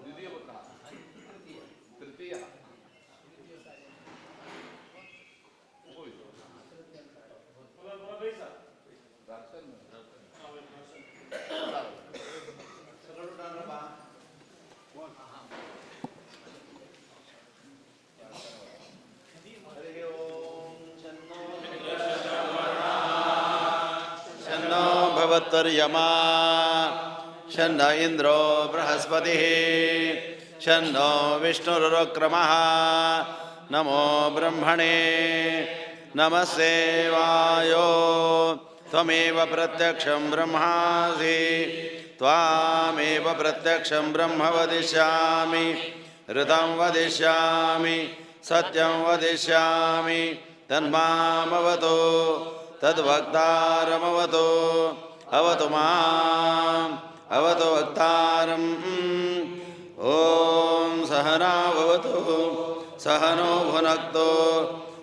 द्वितीयपुत्रः तृतीयः शन्नो भवत्वर्यमा शन्न इन्द्रो बृहस्पतिः शन्नो विष्णुरुक्रमः। नमो ब्रह्मणे नमस्ते वायो त्वमेव प्रत्यक्षं ब्रह्मासि त्वामेव प्रत्यक्षं ब्रह्म वदिष्यामि ऋतं वदिष्यामि सत्यं वदिष्यामि तन्मामवतु तद्वक्तारमवतु अवतु माम् अवतु वक्तारम्। ॐ सहना भवतु सहनो भुनक्तु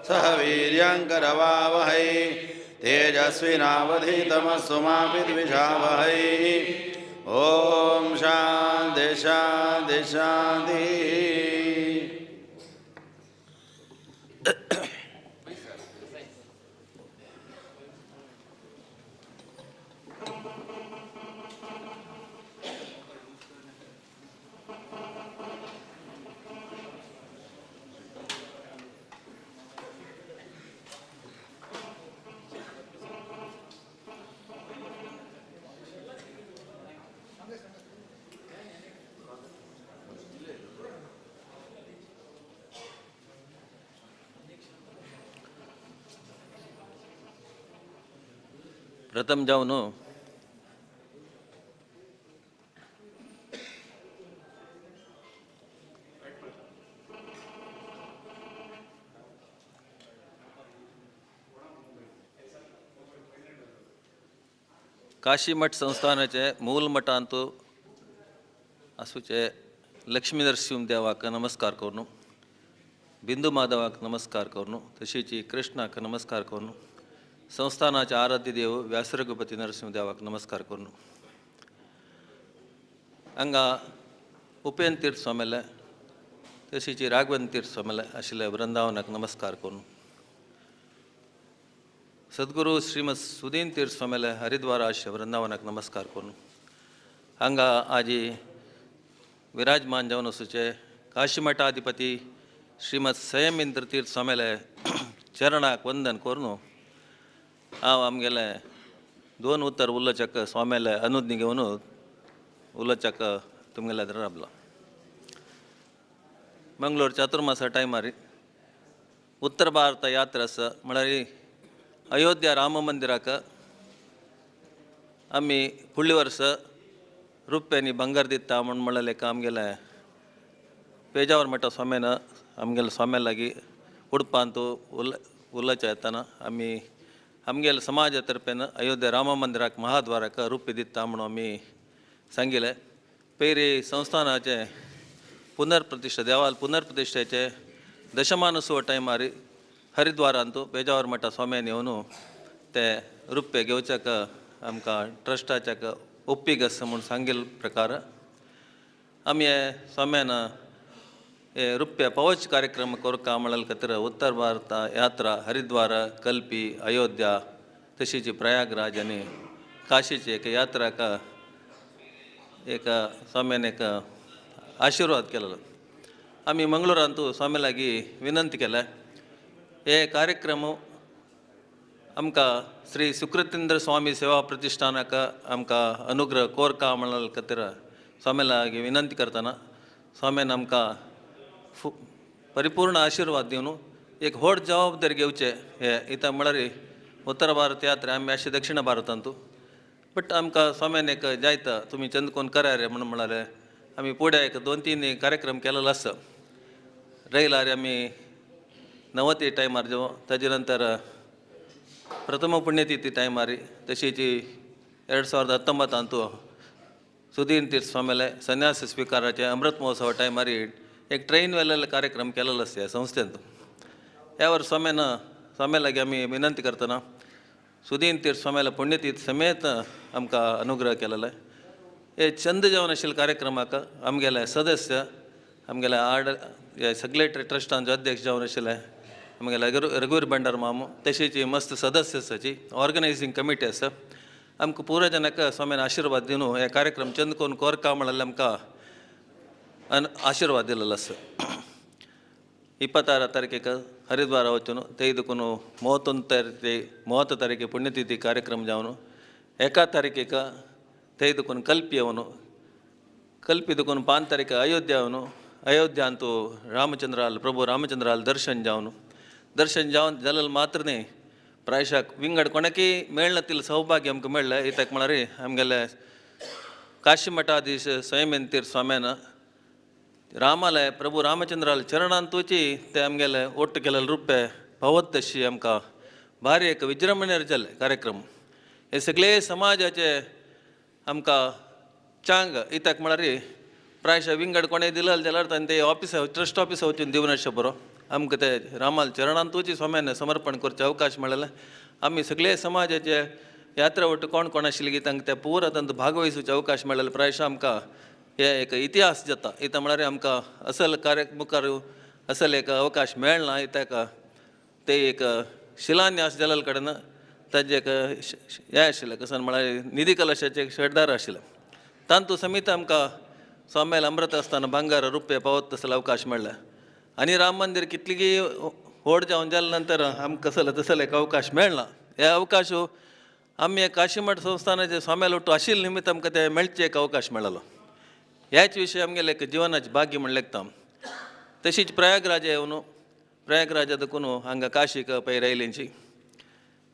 सह वीर्यङ्करवावहै तेजस्विनावधीतमस्तु मा विद्विषावहै। ॐ शान्ति शान्ति शान्तिः। प्रथम जावन काशी मठ संस्थानाचे मूल मठांत आसूचे लक्ष्मी नरसिंह देवाक नमस्कार करून, बिंदू माधवाक नमस्कार करून, तशीच कृष्णाक नमस्कार करून, संस्थानाचे आराध्य देव व्यासरघुपती नरसिंह देवाक नमस्कार करून, हांगा उपेंद्र तीर्थ स्वामीले तशीच राघवेंद्र तीर्थ स्वामीले आशिल्ले वृंदावनाक नमस्कार करून, सद्गुरू श्रीमद सुदीन तीर्थ स्वामीले हरिद्वार आशिल्ले वृंदावनाक नमस्कार करून, हांगा आजी विराजमान जावन आसूचे काशीमठाधिपती श्रीमद संयमेंद्र तीर्थ स्वामीले चरणाक वंदन करून हांव आमगेले दोन उतर उलोवच्याक स्वामीले अनुज्ञा घेवन उलोवच्याक तुमगेले राबला। मंगलोर चातुर्मासा टायमार उत्तर भारत यात्रा आसा, म्हळ्यार अयोध्या राम मंदिराक आमी फुडल्या वर्सा रुप्यांनी भांगर दिता म्हूण म्हणलें आमगेले पेजावर मठा स्वाम्यान आमगेले स्वाम्या लागीं उडपांत उलोवच्या येतना आमी आमगेले समाजा तर्फेन अयोध्या राम मंदिराक महाद्वाराक रुपये दिता म्हणून आमी सांगिल्लें। पेरी संस्थानाचें पुनर्प्रतिश्ठा देवाल पुनर्प्रतिश्ठेचें दशमानोत्सव टायमार हरिद्वारांत पेजावर मठा स्वाम्यान येवन ते रुपये घेवच्याक आमकां ट्रस्टाच्याक ओप्पीक आसा म्हूण सांगिल्ले प्रकार आमी स्वाम्यान हे रुपया पवच कार्यक्रम कोरका म्हणले खातीर उत्तर भारत यात्रा हरिद्वार कल्पी अयोध्या तशीच प्रयागराज आनी काशीची एक यात्राक एक स्वाम्यान एक आशिर्वाद केलेलो। आमी मंगळूरांत स्वामी लागीं विनंती केल्या हे कार्यक्रम आमकां श्री सुकृतेंद्र स्वामी सेवा प्रतिष्ठानाक आमकां अनुग्रह कोरका म्हणले खातीर स्वामी लागीं विनंती करतना स्वाम्यान आमकां परिपूर्ण आशिर्वाद दिवन एक व्हड जबाबदारी घेवचे हे इथं म्हळ्यार उत्तर भारत यात्रा आमी अशें दक्षिण भारतांतू बट आमकां स्वाम्यान एक जायता तुमी चंदकोन करा रे म्हणून म्हळ्यार आमी फुडें एक 2-3 कार्यक्रम केलेलो आसा। रयलार आमी नवती टायमार जेव ताजे नंतर प्रथम पुण्यतिथी टायमार तशीच 2019 सुधीर तीर्थ स्वामीले संन्यास स्वीकाराचे अमृत महोत्सव टायमार एक ट्रेन वेलेले कार्यक्रम केलेलो आसा ह्या संस्थेंत। ह्या वर्स स्वाम्यान स्वाम्या लागीं आमी विनंती करतना सुदीन तीर्थ स्वाम्याला पुण्यतीर्थ समेत आमकां अनुग्रह केलेलो. हे चंद जावन आशिल्ल्या कार्यक्रमाक आमगेले सदस्य आमगेले आड हे सगळे ट्रस्टांचो अध्यक्ष जावन आशिल्ले आमगेले रघुवीर भंडार मामू, तशीच मस्त सदस्य आसाची ऑर्गनायझींग कमिटी आसा. आमकां पुरा जनाक स्वाम्यान आशिर्वाद दिवन हे कार्यक्रम चंद करून कोरका म्हणल्यार आमकां आशिर्वाद दिलेलो आसा. 26 ತಾರೀಕಿಗೆ ಹರಿದ್ವಾರ ವಚನು ತೆಗೆದುಕೊಂಡು 31 ತಾರೀಕು 30 ತಾರೀಕು ಪುಣ್ಯತಿಥಿ ಕಾರ್ಯಕ್ರಮ ಜಾವನು, 1 ತಾರೀಕಿಗೆ ತೆಗೆದುಕೊಂಡು ಕಲ್ಪಿಯವನು, ಕಲ್ಪಿದುಕೊಂಡು 5 ತಾರೀಕು ಅಯೋಧ್ಯವನು, ಅಯೋಧ್ಯ ಅಂತೂ ರಾಮಚಂದ್ರ ಅಲ್ ಪ್ರಭು ರಾಮಚಂದ್ರ ಅಲ್ ದರ್ಶನ್ ಜಾವನು, ದರ್ಶನ್ ಜಾವನ್ ಜಲಲ್ ಮಾತ್ರನೇ ಪ್ರಾಯಶಃ ವಿಂಗಡ್ ಕೊಣಕಿ ಮೇಳ್ನತಿಲ್ ಸೌಭಾಗ್ಯ ಅಮ್ಕ ಮೇಳ ಈತಕ್ ಮಾಡಾರಿ ಆಮ್ಗೆಲ್ಲ ಕಾಶಿ ಮಠಾಧೀಶ ಸ್ವಯಂ ತೀರ್ ಸ್ವಾಮ್ಯಾನ ರಾಮಾಲಯ ಪ್ರಭು ರಾಮಚಂದ್ರ ಅಲ್ಲಿ ಚರಣಾಂತೂಚಿ ते आमगेले ಒಟ್ಟು ಕೆಲವು ರೂಪಾಯಿ ಪವತ್ತಶಿ आमकां भारी एक विजृंभणेर जाल्ले कार्यक्रम. हे सगळे समाजाचे आमकां चांग इत्याक म्हळ्यार प्रायशः विंगड कोणें दिलें जाल्यार तांणी ते ऑफिसा ट्रस्ट ऑफिसा वचून दिवन आसचें बरो आमकां ते रामाल चरणांतूची स्वाम्यान समर्पण करचे अवकाश मेळ्ळें. आमी सगळे समाजाचे यात्रा ಒಟ್ಟು कोण कोण आशिल्ली तांकां ते पुरा तांकां भागवहिसूचे अवकाश मेळ्ळें. प्रायशः आमकां हे एक इतिहास जाता इता म्हळ्यार आमकां असल कार्य मुखार असल एक अवकाश मेळना इत्याक ते एक शिलान्यास जाल्ले कडेन ताजें एक हें आशिल्लें कसं म्हळ्यार निधी कलशाचें एक शेटदार आशिल्लें तांतू समेत आमकां स्वाम्याल अमृत आसतना भांगार रुपये पावत तसलो अवकाश मेळ्ळें. आनी राम मंदिर कितलीगी व्हड जावन जाले नंतर आमकां कसलो तसलो एक अवकाश मेळना. हे अवकाश आमी काशीमठ संस्थानाचे स्वाम्याल ಒಟ್ಟು आशिल्ले निमित्त आमकां ते मेळचे एक अवकाश मेळ्ळो. ह्याच विशय आमगेले एक जिवनाचे भाग्य म्हण लेखता. तशीच प्रयागराज येवन प्रयागराजा देखून हांगा काशीक पळय रैलींची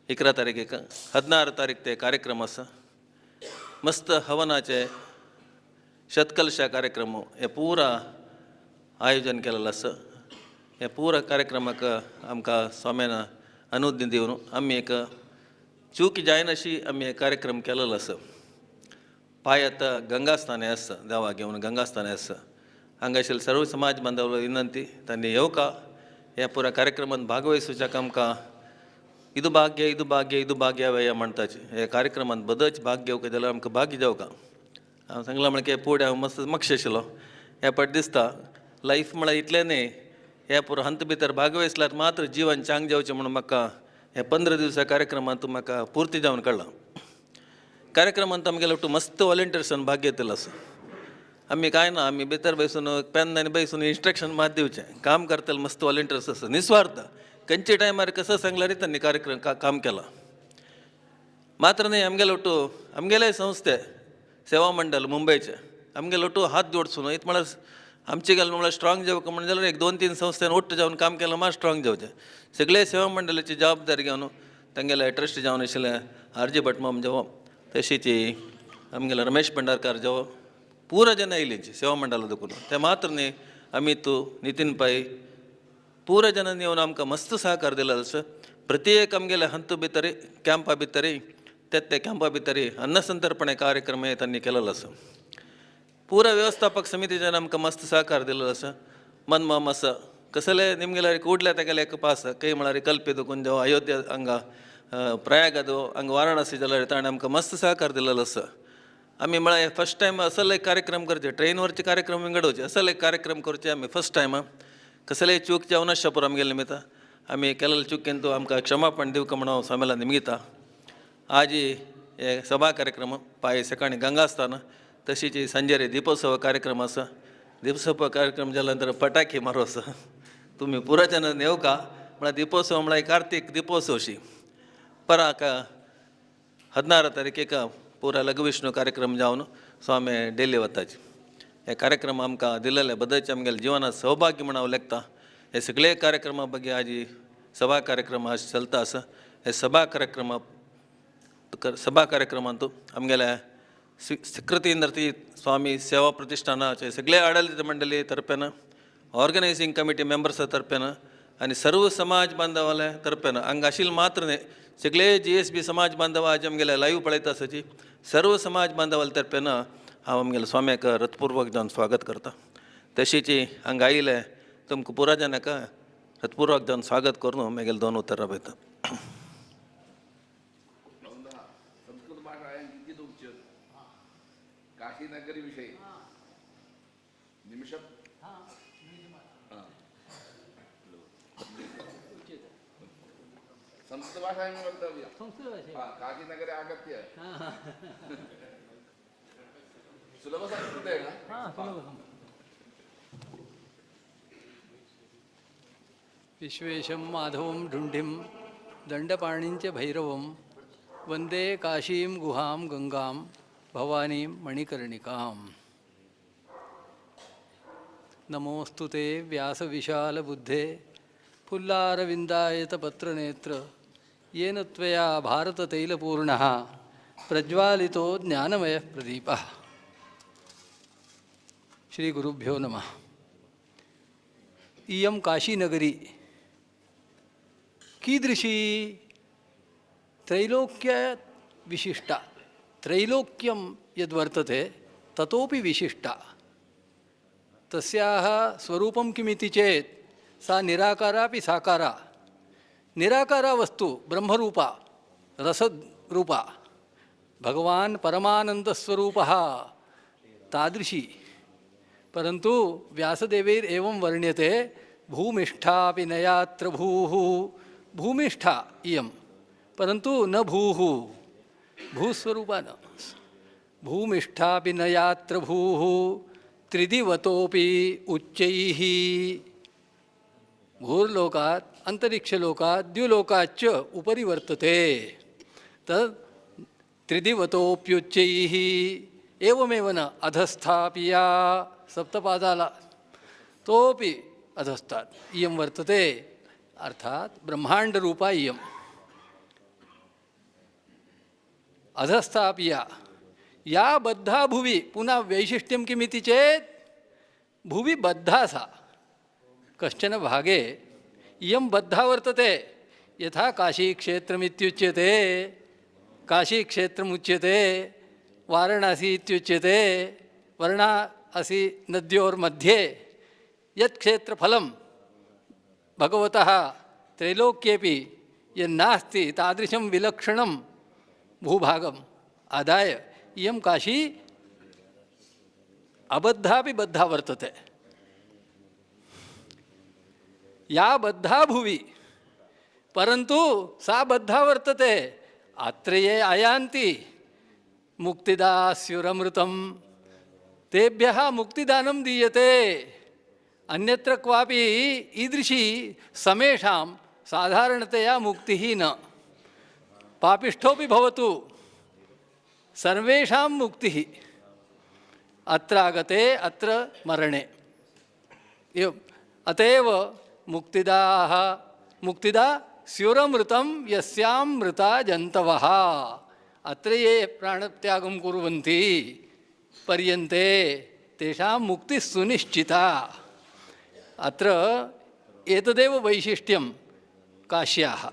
11 तारीखेक 16 तारीख ते कार्यक्रम आसा. मस्त हवनाचे शतकलशा कार्यक्रम हे पुरा आयोजन केलेलें आसा. हे पुरा कार्यक्रमाक आमकां स्वाम्यान अनुज्ञा दिवन आमी एक चूक जायनाशी आमी हे कार्यक्रम केलेलो आसा. पायत गंगास्थान आसा देवा घेवन गंगास्थान आसा. हांगाशिल्ले सर्व समाज बांधव विनंती तांणी येवका ह्या पुरा कार्यक्रमांत भागवहिसूच्याक आमकां इदू भाग्य इदू भाग्य इदू भाग्य वया म्हणटाचे हे कार्यक्रमांत बदच भाग घेवका जाल्यार आमकां भाग्य जावका. हांव सांगलां म्हळ्यार फुडें हांव मस्त मक्ष आशिल्लो ह्या पाट दिसता लायफ म्हळ्यार इतलें न्ही ह्या पुरो हंत भितर भागवहिसल्यार मात्र जिवन चांग जावचें म्हणून म्हाका ह्या 15 दिवसा कार्यक्रमांत म्हाका पुर्ती जावन कळ्ळां. कार्यक्रमांत आमगेले ಒಟ್ಟು मस्त वॉलंटियर्सान भाग घेतलेलो आसा. आमी कांय ना आमी भितर बसून पेन आनी बसून इन्स्ट्रक्शन मात दिवचें काम करतले मस्त वॉलंटियर्स आसा निस्वार्थ खंयच्या टायमार कसो सांगल्यार तांणी कार्यक्रम काम केलां. मात्र न्ही आमगेले ಒಟ್ಟು आमगेले संस्थे सेवा मंडळ मुंबयचे आमगेले ಒಟ್ಟು हात जोडसून इत म्हळ्यार आमचे गेले म्हळ्यार स्ट्रॉंग जावका म्हणून जाल्यार 1 2 3 संस्थेन ಒಟ್ಟು जावन काम केलां मात स्ट्रॉंग जावचें. सगळे सेवा मंडळाची जबाबदारी घेवन तांगेले ट्रस्ट जावन आशिल्ले आर जी भटमाम जावं तशीच आमगेले रमेश भंडारकार जावं पुरा जन आयलींची सेवा मंडळा देखून ते मात्र न्ही अमित नितीन पै पुरा जनांनी येवन आमकां मस्त सहकार दिलो आसा. प्रत्येक आमगेले हंत भितर कॅम्पा भितर ते कॅम्पा भितर अन्नसंतर्पण कार्यक्रम हे तांणी केलेलो आसा. पुरा व्यवस्थापक समितीच्यान आमकां मस्त सहकार दिलेलो आसा. मनमाम आसा कसले निमगेले कुडल्या तेगेले एक पास काही म्हळ्यार कल्पे देखून जावं अयोध्या हांगा प्रयागादो हांगा वाराणसी जाल्यार ताणें आमकां मस्त सहकार दिलेलो आसा. आमी म्हळ्यार फर्स्ट टायम असले एक कार्यक्रम करचे ट्रेनवरचे कार्यक्रम विंगडवचे असले एक कार्यक्रम करचे आमी फर्स्ट टायम कसलेय चूक जावन आसच्या पुरो आमगेले निमित्त आमी केलेले चुकीन तो आमकां क्षमापण दिवका म्हणून हांव स्वाम्याला निमगिता. आजी हे सभा कार्यक्रम पाय सकाळी गंगास्थान तशीच संजेरे दीपोत्सव कार्यक्रम आसा. दीपोत्सव कार्यक्रम जाल्या नंतर पटाखे मारो आसा. तुमी पुराच्यान येवका म्हळ्यार दीपोत्सव म्हळ्यार कार्तीक दीपोत्सवशी पराक 16 तारीखेक पुरा लघुविष्णू कार्यक्रम जावन स्वामी डेली वताचे हे कार्यक्रम आमकां दिलेले बदलचे आमगेले जिवनात सौभाग्य म्हण हांव लेखता. हे सगळे कार्यक्रमा ಬಗ್ಗೆ आजी सभा कार्यक्रम आज चलता आसा. हे सभा कार्यक्रमांतू आमगेले सकृतींद्रती स्वामी सेवा प्रतिष्ठानाचे सगळे आडलित मंडळी तर्फेन ऑर्गनायझिंग कमिटी मेंबर्सा तर्फेन आनी सर्व समाज बांधवाले तर्फेन हांगा आशिल्ले मात्र न्ही सगळे GSB समाज बांधव आज आमगेले लायव्ह पळयता आसाची सर्व समाज बांधवाले तर्फेन हांव आमगेले स्वाम्याक हृतपूर्वक जावन स्वागत करता. तशीच हांगा आयिल्ले तुमकां पुरा जनाक हृतपूर्वक जावन स्वागत करून मागीर 2 उतरां बरयता. संस्कृतभाषायां किञ्चित् उच्यते काशीनगरीविषये निमिषं संस्कृतभाषायां वक्तव्यं। काशीनगरे आगत्य सुलभसंस्कृतेन। विश्वेशं माधवं ढुण्ढिं दण्डपाणिञ्च भैरवं वन्दे काशीं गुहां गङ्गां भवानीं मणिकर्णिकाम्। नमोऽस्तु ते व्यासविशालबुद्धे फुल्लारविन्दायतपत्रनेत्र येन त्वया भारततैलपूर्णः प्रज्वालितो ज्ञानमयः प्रदीपः। श्रीगुरुभ्यो नमः। इयं काशीनगरी कीदृशी? त्रैलोक्यविशिष्टा। त्रैलोक्यं यद्वर्तते ततोपि विशिष्टा। तस्याः स्वरूपं किमिति चेत् सा निराकारापि साकारा। निराकारा वस्तु ब्रह्मरूपा रसरूपा भगवान् परमानन्दस्वरूपः तादृशी। परन्तु व्यासदेवैरेवं वर्ण्यते, भूमिष्ठापि नयात्र भूः। भूमिष्ठा इयं, परन्तु न भूः, भूस्वरूपा न। भूमिष्ठापि नयात्र भूः त्रिदिवतोपि उच्चैः। भूर्लोकात् अन्तरिक्षलोकात् द्युलोकाच्च उपरि वर्तते। तत् त्रिदिवतोप्युच्चैः। एवमेव न अधस्थापिया सप्तपादाला तोपि अधस्तात् इयं वर्तते, अर्थात् ब्रह्माण्डरूपा इयम्। अधस्थापिया या बद्धा भुवि। पुनः वैशिष्ट्यं किमिति चेत् भुवि बद्धा सा। कश्चन भागे इयं बद्धा वर्तते। यथा काशीक्षेत्रमित्युच्यते, काशीक्षेत्रमुच्यते, वाराणसी इत्युच्यते। वर्णासि नद्योर्मध्ये यत् क्षेत्रफलं भगवतः त्रैलोक्येपि यन्नास्ति तादृशं विलक्षणं भूभागम् आदाय इयं काशी अबद्धापि बद्धा वर्तते। या बद्धा भुवि, परन्तु सा बद्धा वर्तते। अत्र ये आयान्ति मुक्तिदास्युरमृतं तेभ्यः मुक्तिदानं दीयते। अन्यत्र क्वापि ईदृशी समेषां साधारणतया मुक्तिः न। पापिष्ठोपि भवतु, सर्वेषां मुक्तिः अत्रागते अत्र मरणे। एवम् अतएव मुक्तिदाः मुक्तिदा स्युरमृतं यस्यां मृता जन्तवः। अत्र ये प्राणत्यागं कुर्वन्ति पर्यन्ते तेषां मुक्तिः सुनिश्चिता। अत्र एतदेव वैशिष्ट्यं काश्याः।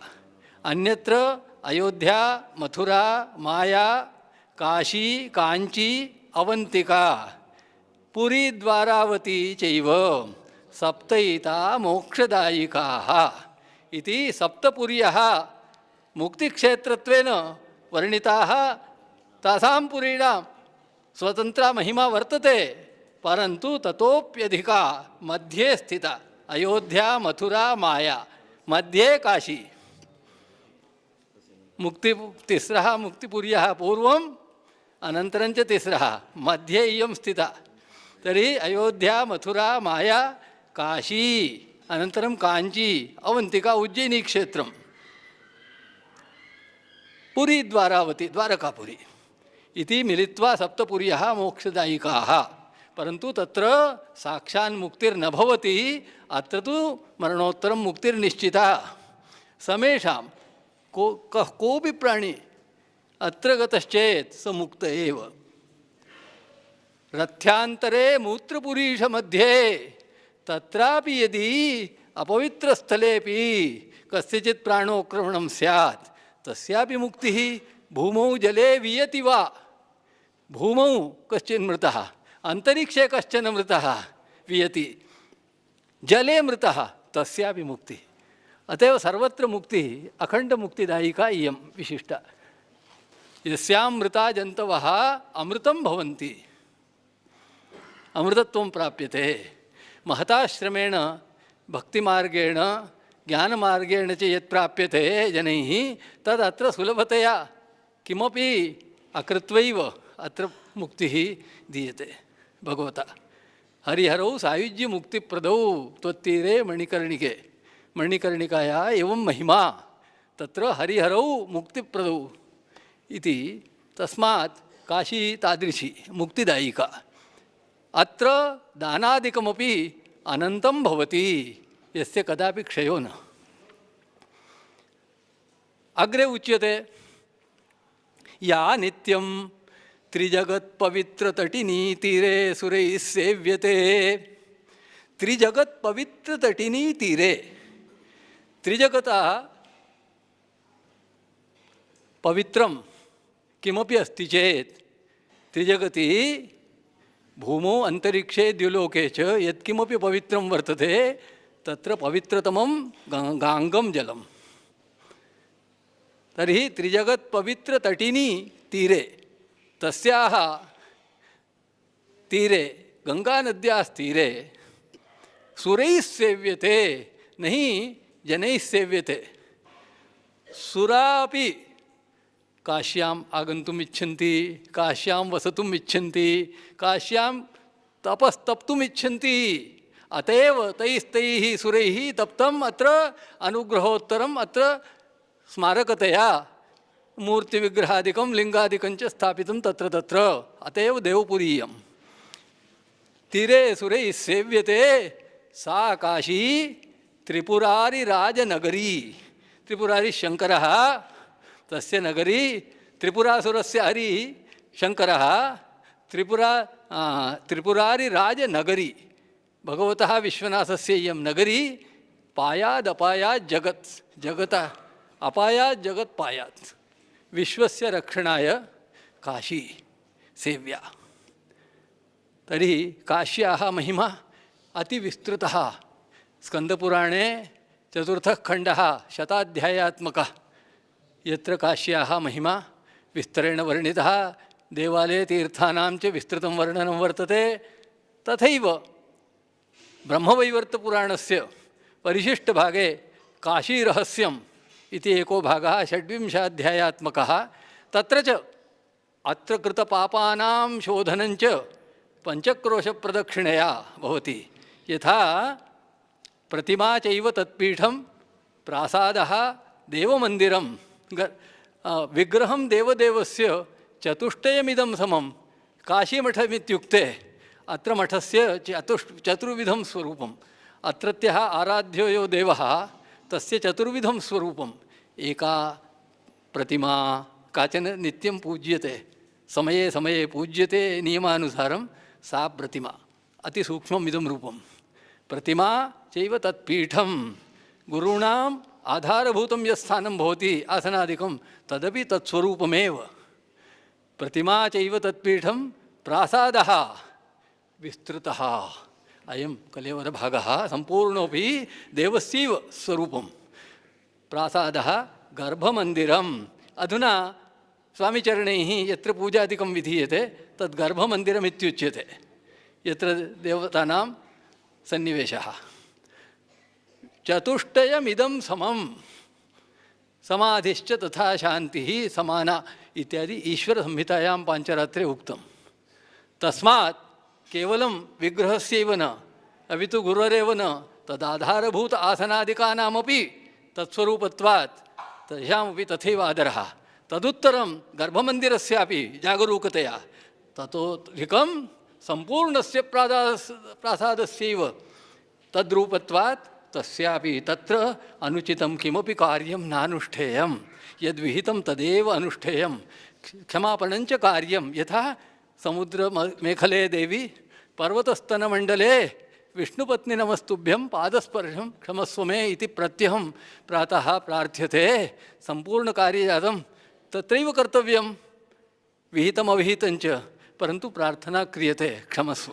अन्यत्र अयोध्या, मथुरा, माया, काशी, काञ्ची, अवन्तिका, पुरी, द्वारावती चैव सप्तैता मोक्षदायिकाः इति सप्तपुर्यः मुक्तिक्षेत्रत्वेन वर्णिताः। तासां पुरीणां स्वतन्त्रा महिमा वर्तते, परन्तु ततोप्यधिका मध्ये स्थिता अयोध्या, मथुरा, माया, मध्ये काशी। मुक्ति तिस्रः मुक्तिपुर्यः पूर्वम्, अनन्तरं च तिस्रः, मध्ये इयं स्थिता। तर्हि अयोध्या, मथुरा, माया, काशी, अनन्तरं काञ्ची, अवन्तिका, उज्जयिनी क्षेत्रं, पुरी, द्वारावती, द्वारकापुरी इति मिलित्वा सप्तपुर्यः मोक्षदायिकाः। परन्तु तत्र साक्षान् मुक्तिर्न भवति, अत्र तु मरणोत्तरं मुक्तिर्निश्चिता। समेषां कोऽपि प्राणी अत्र गतश्चेत् स मुक्त एव। रथ्यान्तरे मूत्रपुरीषमध्ये तत्रापि यदि अपवित्रस्थलेपि कस्यचित् प्राणोक्रमणं स्यात् तस्यापि मुक्तिः भूमौ जले वियति वा। भूमौ कश्चिन् मृतः, अन्तरिक्षे कश्चन मृतः वियति, जले मृतः, तस्यापि मुक्तिः। अतएव सर्वत्र मुक्तिः अखण्डमुक्तिदायिका इयं विशिष्टा। यस्यामृता जन्तवः अमृतं भवन्ति, अमृतत्वं प्राप्यते। महताश्रमेण भक्तिमार्गेण ज्ञानमार्गेण च यत् प्राप्यते जनैः तदत्र सुलभतया किमपि अकृत्वैव अत्र मुक्तिः दीयते भगवता। हरिहरौ सायुज्यमुक्तिप्रदौ त्वत्तीरे मणिकर्णिके, मणिकर्णिकाया एवं महिमा, तत्र हरिहरौ मुक्तिप्रदौ इति। तस्मात् काशी तादृशी मुक्तिदायिका। अत्र दानादिकमपि अनन्तं भवति, यस्य कदापि क्षयो न। अग्रे उच्यते या नित्यं त्रिजगत्पवित्रतटिनी तीरे सुरैः सेव्यते। त्रिजगत्पवित्रतटिनी तीरे, त्रिजगतः पवित्रं किमपि अस्ति चेत् त्रिजगति भूमौ अन्तरिक्षे द्युलोके च यत्किमपि पवित्रं वर्तते तत्र पवित्रतमं गाङ्गं जलं। तर्हि त्रिजगत्पवित्रतटिनी तीरे, तस्याः तीरे गङ्गानद्यास्तीरे सुरैः सेव्यते, नहि जनैः सेव्यते। सुरापि काश्याम् आगन्तुम् इच्छन्ति, काश्यां वसतुम् इच्छन्ति, काश्यां तपस्तप्तुम् इच्छन्ति। अत एव तैस्तैः सुरैः तप्तम् अत्र अनुग्रहोत्तरम् अत्र स्मारकतया मूर्तिविग्रहादिकं लिङ्गादिकं च स्थापितं तत्र तत्र। अत एव देवपुरीयं तीरे सुरैः सेव्यते सा काशी त्रिपुरारिराजनगरी। त्रिपुरारि शङ्करः, तस्य नगरी त्रिपुरासुरस्य हरिः शङ्करः, त्रिपुरारिराजनगरी भगवतः विश्वनाथस्य इयं नगरी पायादपायात् जगत्, जगतः अपायात् जगत् पायात् विश्वस्य रक्षणाय काशी सेव्या। तर्हि काश्याः महिमा अतिविस्तृतः। स्कन्दपुराणे चतुर्थः खण्डः शताध्यायात्मकः, यत्र काश्याः महिमा विस्तरेण वर्णितः, देवालये तीर्थानां च विस्तृतं वर्णनं वर्तते। तथैव ब्रह्मवैवर्तपुराणस्य परिशिष्टभागे काशीरहस्यम् इति एको भागः षड्विंशाध्यायात्मकः, तत्र च अत्र कृतपापानां शोधनञ्च पञ्चक्रोशप्रदक्षिणया भवति। यथा प्रतिमा चैव तत्पीठं प्रासादः देवमन्दिरं विग्रहं देवदेवस्य चतुष्टयमिदं समं काशीमठमित्युक्ते अत्र मठस्य चतुर्विधं स्वरूपम्। अत्रत्यः आराध्यो यो देवः तस्य चतुर्विधं स्वरूपम्। एका प्रतिमा काचन नित्यं पूज्यते, समये समये पूज्यते नियमानुसारं सा प्रतिमा, अतिसूक्ष्मम् इदं रूपं। प्रतिमा चैव तत्पीठं, गुरूणाम् आधारभूतं यत्स्थानं भवति आसनादिकं तदपि तत्स्वरूपमेव। प्रतिमा चैव तत्पीठं प्रासादः विस्तृतः, अयं कलेवरभागः सम्पूर्णोऽपि देवस्यैव स्वरूपं। प्रासादः गर्भमन्दिरम्, अधुना स्वामिचरणैः यत्र पूजादिकं विधीयते तद् गर्भमन्दिरमित्युच्यते, यत्र देवतानां सन्निवेशः। चतुष्टयमिदं समं, समाधिश्च तथा शान्तिः समाना इत्यादि ईश्वरसंहितायां पाञ्चरात्रे उक्तं। तस्मात् केवलं विग्रहस्यैव न, अपि तु गुरोरेव न, तदाधारभूत आसनादिकानामपि तत्स्वरूपत्वात् तेषामपि तथैव आदरः। तदुत्तरं गर्भमन्दिरस्यापि जागरूकतया ततोऽधिकं सम्पूर्णस्य प्रासादस्यैव तद्रूपत्वात् तस्यापि तत्र अनुचितं किमपि कार्यं नानुष्ठेयं, यद्विहितं तदेव अनुष्ठेयं, क्षमापणञ्च कार्यं। यथा समुद्रमेखले देवी पर्वतस्तनमण्डले विष्णुपत्नि नमस्तुभ्यं पादस्पर्शं क्षमस्व मे इति प्रत्यहं प्रातः प्रार्थ्यते। सम्पूर्णकार्यजातं तत्रैव कर्तव्यं, विहितमविहितञ्च, परन्तु प्रार्थना क्रियते क्षमस्व।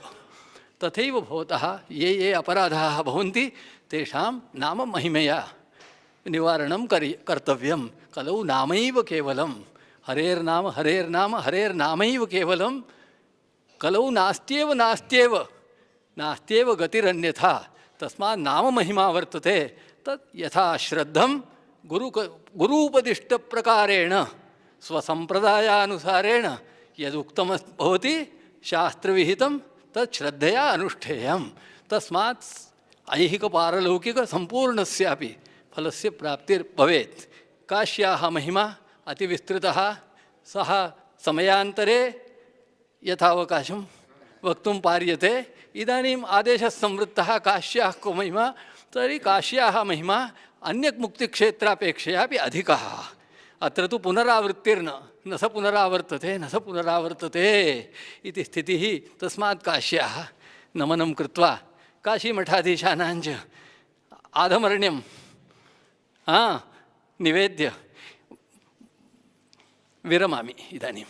तथैव भवतः ये ये अपराधाः भवन्ति तेषां नाम महिमया निवारणं कर्तव्यं। कलौ नामैव केवलम् हरेर्नाम हरेर्नाम हरेर्नामैव केवलं कलौ नास्त्येव नास्त्येव नास्त्येव गतिरन्यथा। तस्मात् नाममहिमा वर्तते। तत् यथा श्रद्धं गुरूपदिष्टप्रकारेण स्वसम्प्रदायानुसारेण यदुक्तं भवति शास्त्रविहितं तत् श्रद्धया अनुष्ठेयं। तस्मात् ऐहिकपारलौकिकसम्पूर्णस्यापि फलस्य प्राप्तिर्भवेत्। काश्याः महिमा अतिविस्तृतः, सः समयान्तरे यथावकाशं वक्तुं पार्यते। इदानीम् आदेशः संवृत्तः काश्याः को महिमा, तर्हि काश्याः महिमा अन्यत् मुक्तिक्षेत्रापेक्षयापि अधिकः। अत्र तु पुनरावृत्तिर्न न स पुनरावर्तते न स पुनरावर्तते इति स्थितिः। तस्मात् काश्याः नमनं कृत्वा काशीमठाधीशानाञ्च आधमरण्यं निवेद्य विरमामि इदानीम्।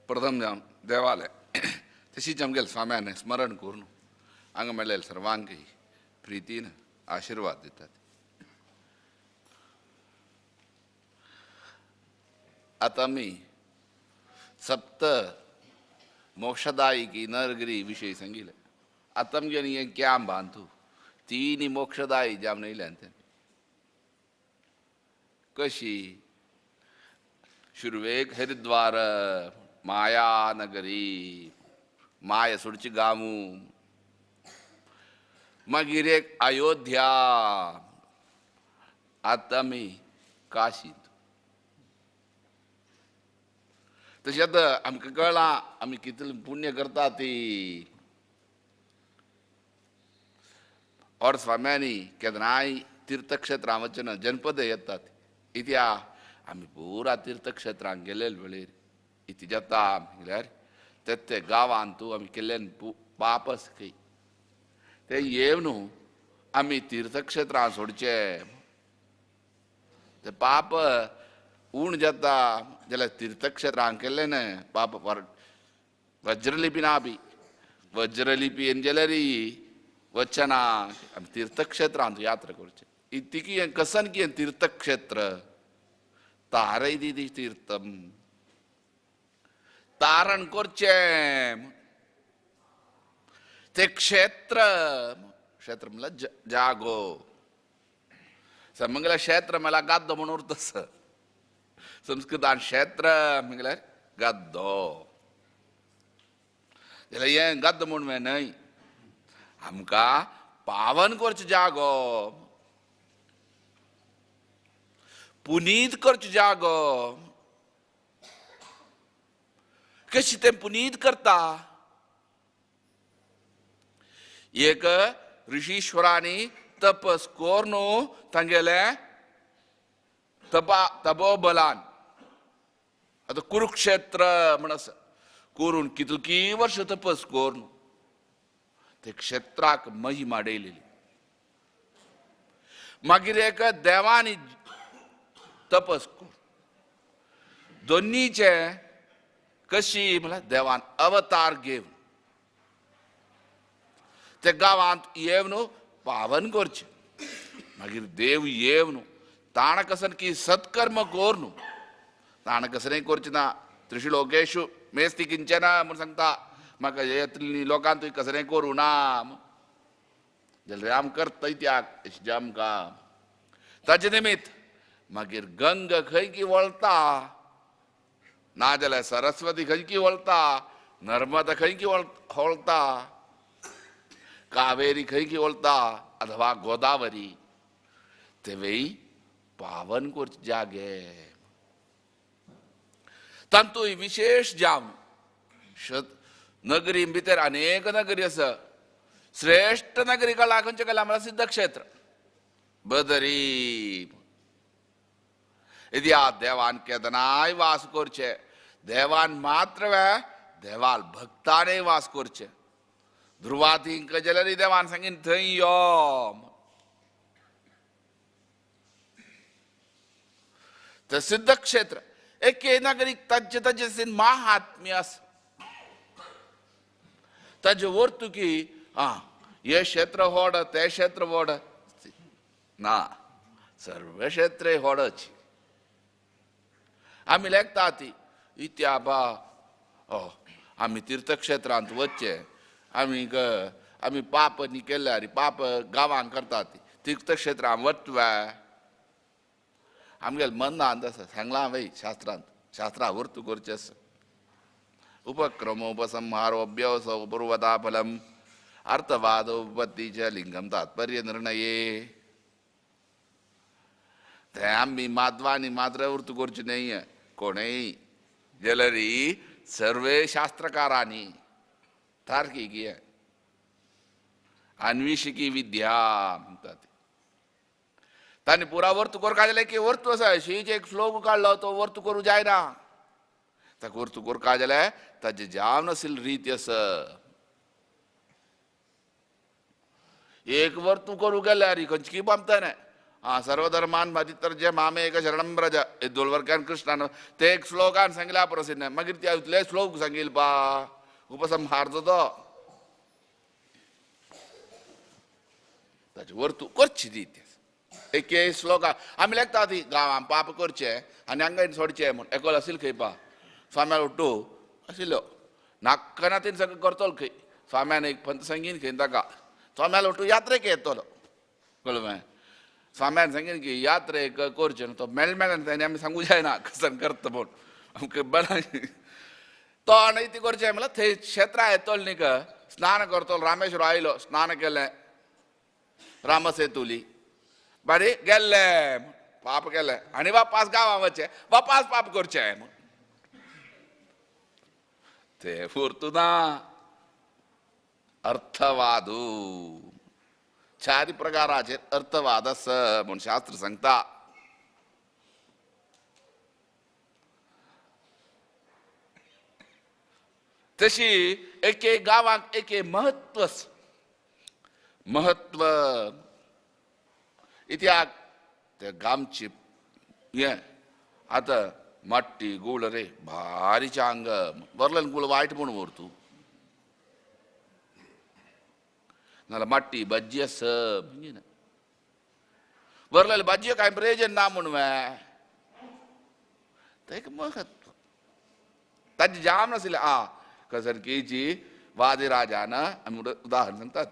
प्रथम जावन देवालय तशीच आमगेले स्वाम्यान स्मरण करून हांगा मेळ्ळे सर्वांकय प्रितीन आशिर्वाद दितात। आतां आमी सप्त मोक्षदायिकी नरगिरी विशय सांगिल्लें। आतां आमगेलें हें कॅम्प बांदू तीन मोक्षदायी जावन येयल्यान ते कशी सुरवेक हरिद्वार मायानगरी माया सोडची गांवू, मागीर एक अयोध्या, आतां आमी काशींत। तशें आतां आमकां कळ्ळां आमी कितलें पुण्य करता ती। और स्वाम्यांनी केन्नाय तीर्थक्षेत्रां वचना जनपद येतात इत्या आमी पुरा तीर्थक्षेत्रांक गेलेले वेळेर इति जाता म्हळ्यार ते ते गांवांत तूं आमी केल्ल्यान पाप आसा खंय ते येवन न्हू आमी तीर्थक्षेत्रां सोडचे ते पाप उण जाता जाल्यार तीर्थक्षेत्रां केल्लें न्हय पाप वज्रलिपी ना बी वज्रलिपी येन जाल्यार वचना आमी तीर्थक्षेत्रांत यात्रा करचे। इतकी कसन की तीर्थक्षेत्र तारय दी तीर्थम तारण करचें ते क्षेत्र। क्षेत्र म्हणल्यार जागो, समंगला क्षेत्र म्हळ्यार गाद्दो म्हणून उरता संस्कृतान क्षेत्र म्हळ्यार गाद्दो। जाल्यार हें गाद्दो म्हूण न्हय, आमकां पावन करचो जागो, पुनीत करचो जागो। कशी तें पुनीत करता? एक ऋषीश्वरांनी तपस करून तांगेले तपोबलान आतां कुरुक्षेत्र म्हण आसा करून कितलीं वर्सां तपस करून ते क्षेत्राक महिमा डेयलेली। मागीर एक देवांनी तपस करून दोन्नीचे कशी म्हळ्यार देवान अवतार घेवन ते गांवांत येवन पावन करचें। मागीर देव येवन ताणें कसन की सत्कर्म करून ताणें कसलें करचें ना त्रिशु लोकेशु मेस्ती किंचना म्हूण सांगता म्हाका येतली लोकांत तुवें कसलें करूं ना जाल्यार आम करता त्याग अशें आमकां ताचे निमित्त। मागीर गंग खंय की वळता ना जाल्यार सरस्वती खंय की वळता, नर्मदा खंय की वळता, कावेरी खंय की वळता अथवा गोदावरी तेवय पावन करचे जागे। तातूंत विशेष जावन नगरी भितर अनेक नगरी आसा। श्रेष्ठ नगरी कला खंयचे कला म्हळ्यार सिद्धक्षेत्र बदरी। यदि आ देवान केदनाय वास करचे देवान मात्र वे देवाल भक्ताने वास करचे ध्रुवातींक जाल्यार देवान सांगीन थंय यो. तर सिद्ध क्षेत्र एक नागरीक ताजे ताजे महात्म्य आसा ताजे वर्तुकी आं हे क्षेत्र व्हड ते क्षेत्र व्हड ना, सर्व क्षेत्रे व्हडच. आमी लेखता ती इत्या बा आमी तीर्थक्षेत्रांत वचचे आमी आमी पाप न्ही केल्यार पाप गांवांत करतात तीर्थक्षेत्रांत वचवे आमगेले मनांत आसा सांगलां हांवें शास्त्रांत शास्त्रा वर्तू करचें आसा. उपक्रम उपसंहार अभ्यवसो पूर्वता फलम अर्थवाद उपपत्तीचे लिंगम तात्पर्य निर्णये. ते आमी माधवानी मात्र वर्तू करचें न्हय कोणेय जाल्यार सर्वे शास्त्रकारांनी तार्कीक अन्वेषिकी विद्या म्हणटात तांणी पुरा वर्तू करूं जाल्यार की वर्तू आसा शीच एक श्लोक काडलो तो वर्तू करूं जायना. ताका वर्तू करूं जाल्यार ताजे जावन आशिल्ली रीत आसा. एक वर्तू करूं गेल्यार खंयची पामता न्हय. आं सर्वधर्मान परित्यज्य मामेक शरणं व्रज दोलवर्गान कृष्णान ते एक श्लोकान सांगल्या पुरो मागीर ते इतले श्लोक सांगील पा उपसंहारचो तो ताचे वर्तू करची ती एक श्लोक आमी लेखता ती गांवां पाप करचे आनी हांगा सोडचे म्हूण एकल आशिल्लो खंय पा स्वाम्याल उठ्ठू आशिल्लो नाकना तीन सगळें करतलो खंय स्वाम्यान एक पंत सांगीन खंय ताका स्वाम्याल उठू यात्रेक येतलो कळ्ळें. स्वाम्यान सांगीन की यात्रेक करचें न्हू तो मेळमेळ ताणें आमी सांगू जायना कसन करता म्हूण आमकां बरें तो आनी ती करचें म्हणल्यार थंय क्षेत्रां येतलो न्ही का स्नान करतलो रामेश्वर आयलो स्नान केलें रामसेतुली बारी गेल्ले पाप केलें आनी वापास गांवां वचचें वापास पाप करचें म्हूण ते फुरतू ना. अर्थवादू चार प्रकाराचेर अर्थवाद आसा म्हूण शास्त्र सांगता. तशी एक एक गांवाक एक एक महत्व महत्व इतिहास ते गांवची हें आतां माट्टी गुळ रे भारीचें आंग वरल्यान गुळ वायट म्हूण व्हर तूं नाल्यार माट्टी भाजी आसा वरलेले भाजयो कांय प्रयोजन ना म्हूण तें एक महत्व ताजें जाम नाशिल्लें. आं कसरकीची वादिराजान आमी उदाहरण सांगतात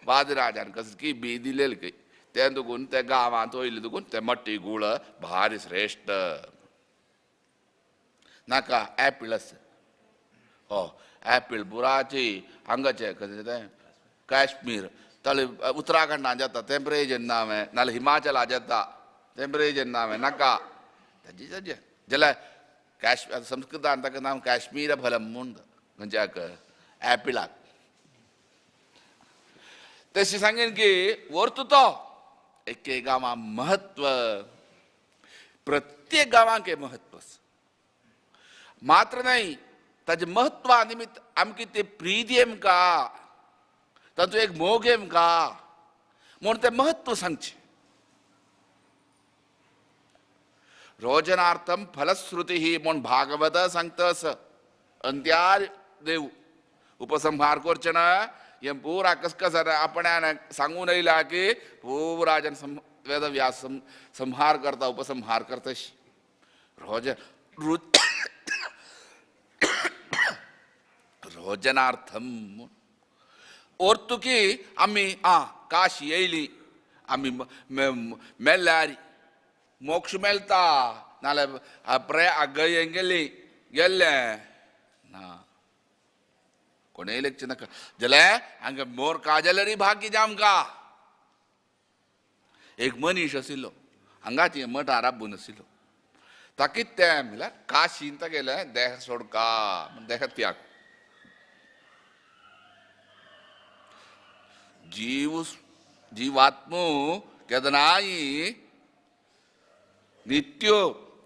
वादिराजान कसरकी बी दिलेली खंय तें दुगून त्या गांवांत वयलें दुगून तें मट्टी गुळ भारी श्रेश्ठ नाका एपल आसा हो एपल बुराची हांगाचें कशें तें काश्मीर ताले उत्तराखंडान जाता तें प्रयोजन ना हांवें नाल्यार हिमाचला जाता तें प्रयोजन ना हांवें नाका ताजें ताजें जाल्यार काश्मीर संस्कृतान ताका नांव काश्मीर फलम म्हूण खंयच्याक एपिलाक तशें सांगीन की व्हरता तो एक एक गांवां महत्व प्रत्येक गांवांक महत्व मात्र न्हय ताजें महत्वा निमित्त आमकां तें प्रिती आमकां तातूंत एक मोग आमकां म्हूण तें महत्व सांगचें. रोजनार्थम फलश्रुती म्हूण भागवत सांगता आसा अंत्यार देव उपसंहार करचें ना हें पुरा कसकस आपणान सांगून येयला की पुरा जन वेदव्यास संहार करता उपसंहार करता रोज रोजनार्थम ओर्तुकी आमी आं काशी येयली आमी मेल्यार मोक्ष मेळटा नाल्यार प्रया गय गेली गेल्लें ना कोणेय लेखचें नाका जाल्यार हांगा मोर का जाल्यार भाग्य जामकां. एक मनीस आशिल्लो हांगाच मठार राबून आशिल्लो ताका तें म्हणल्यार काशीन तागेलें देह सोडका देह त्याग जीव जीवात्मो केदनाय नित्यो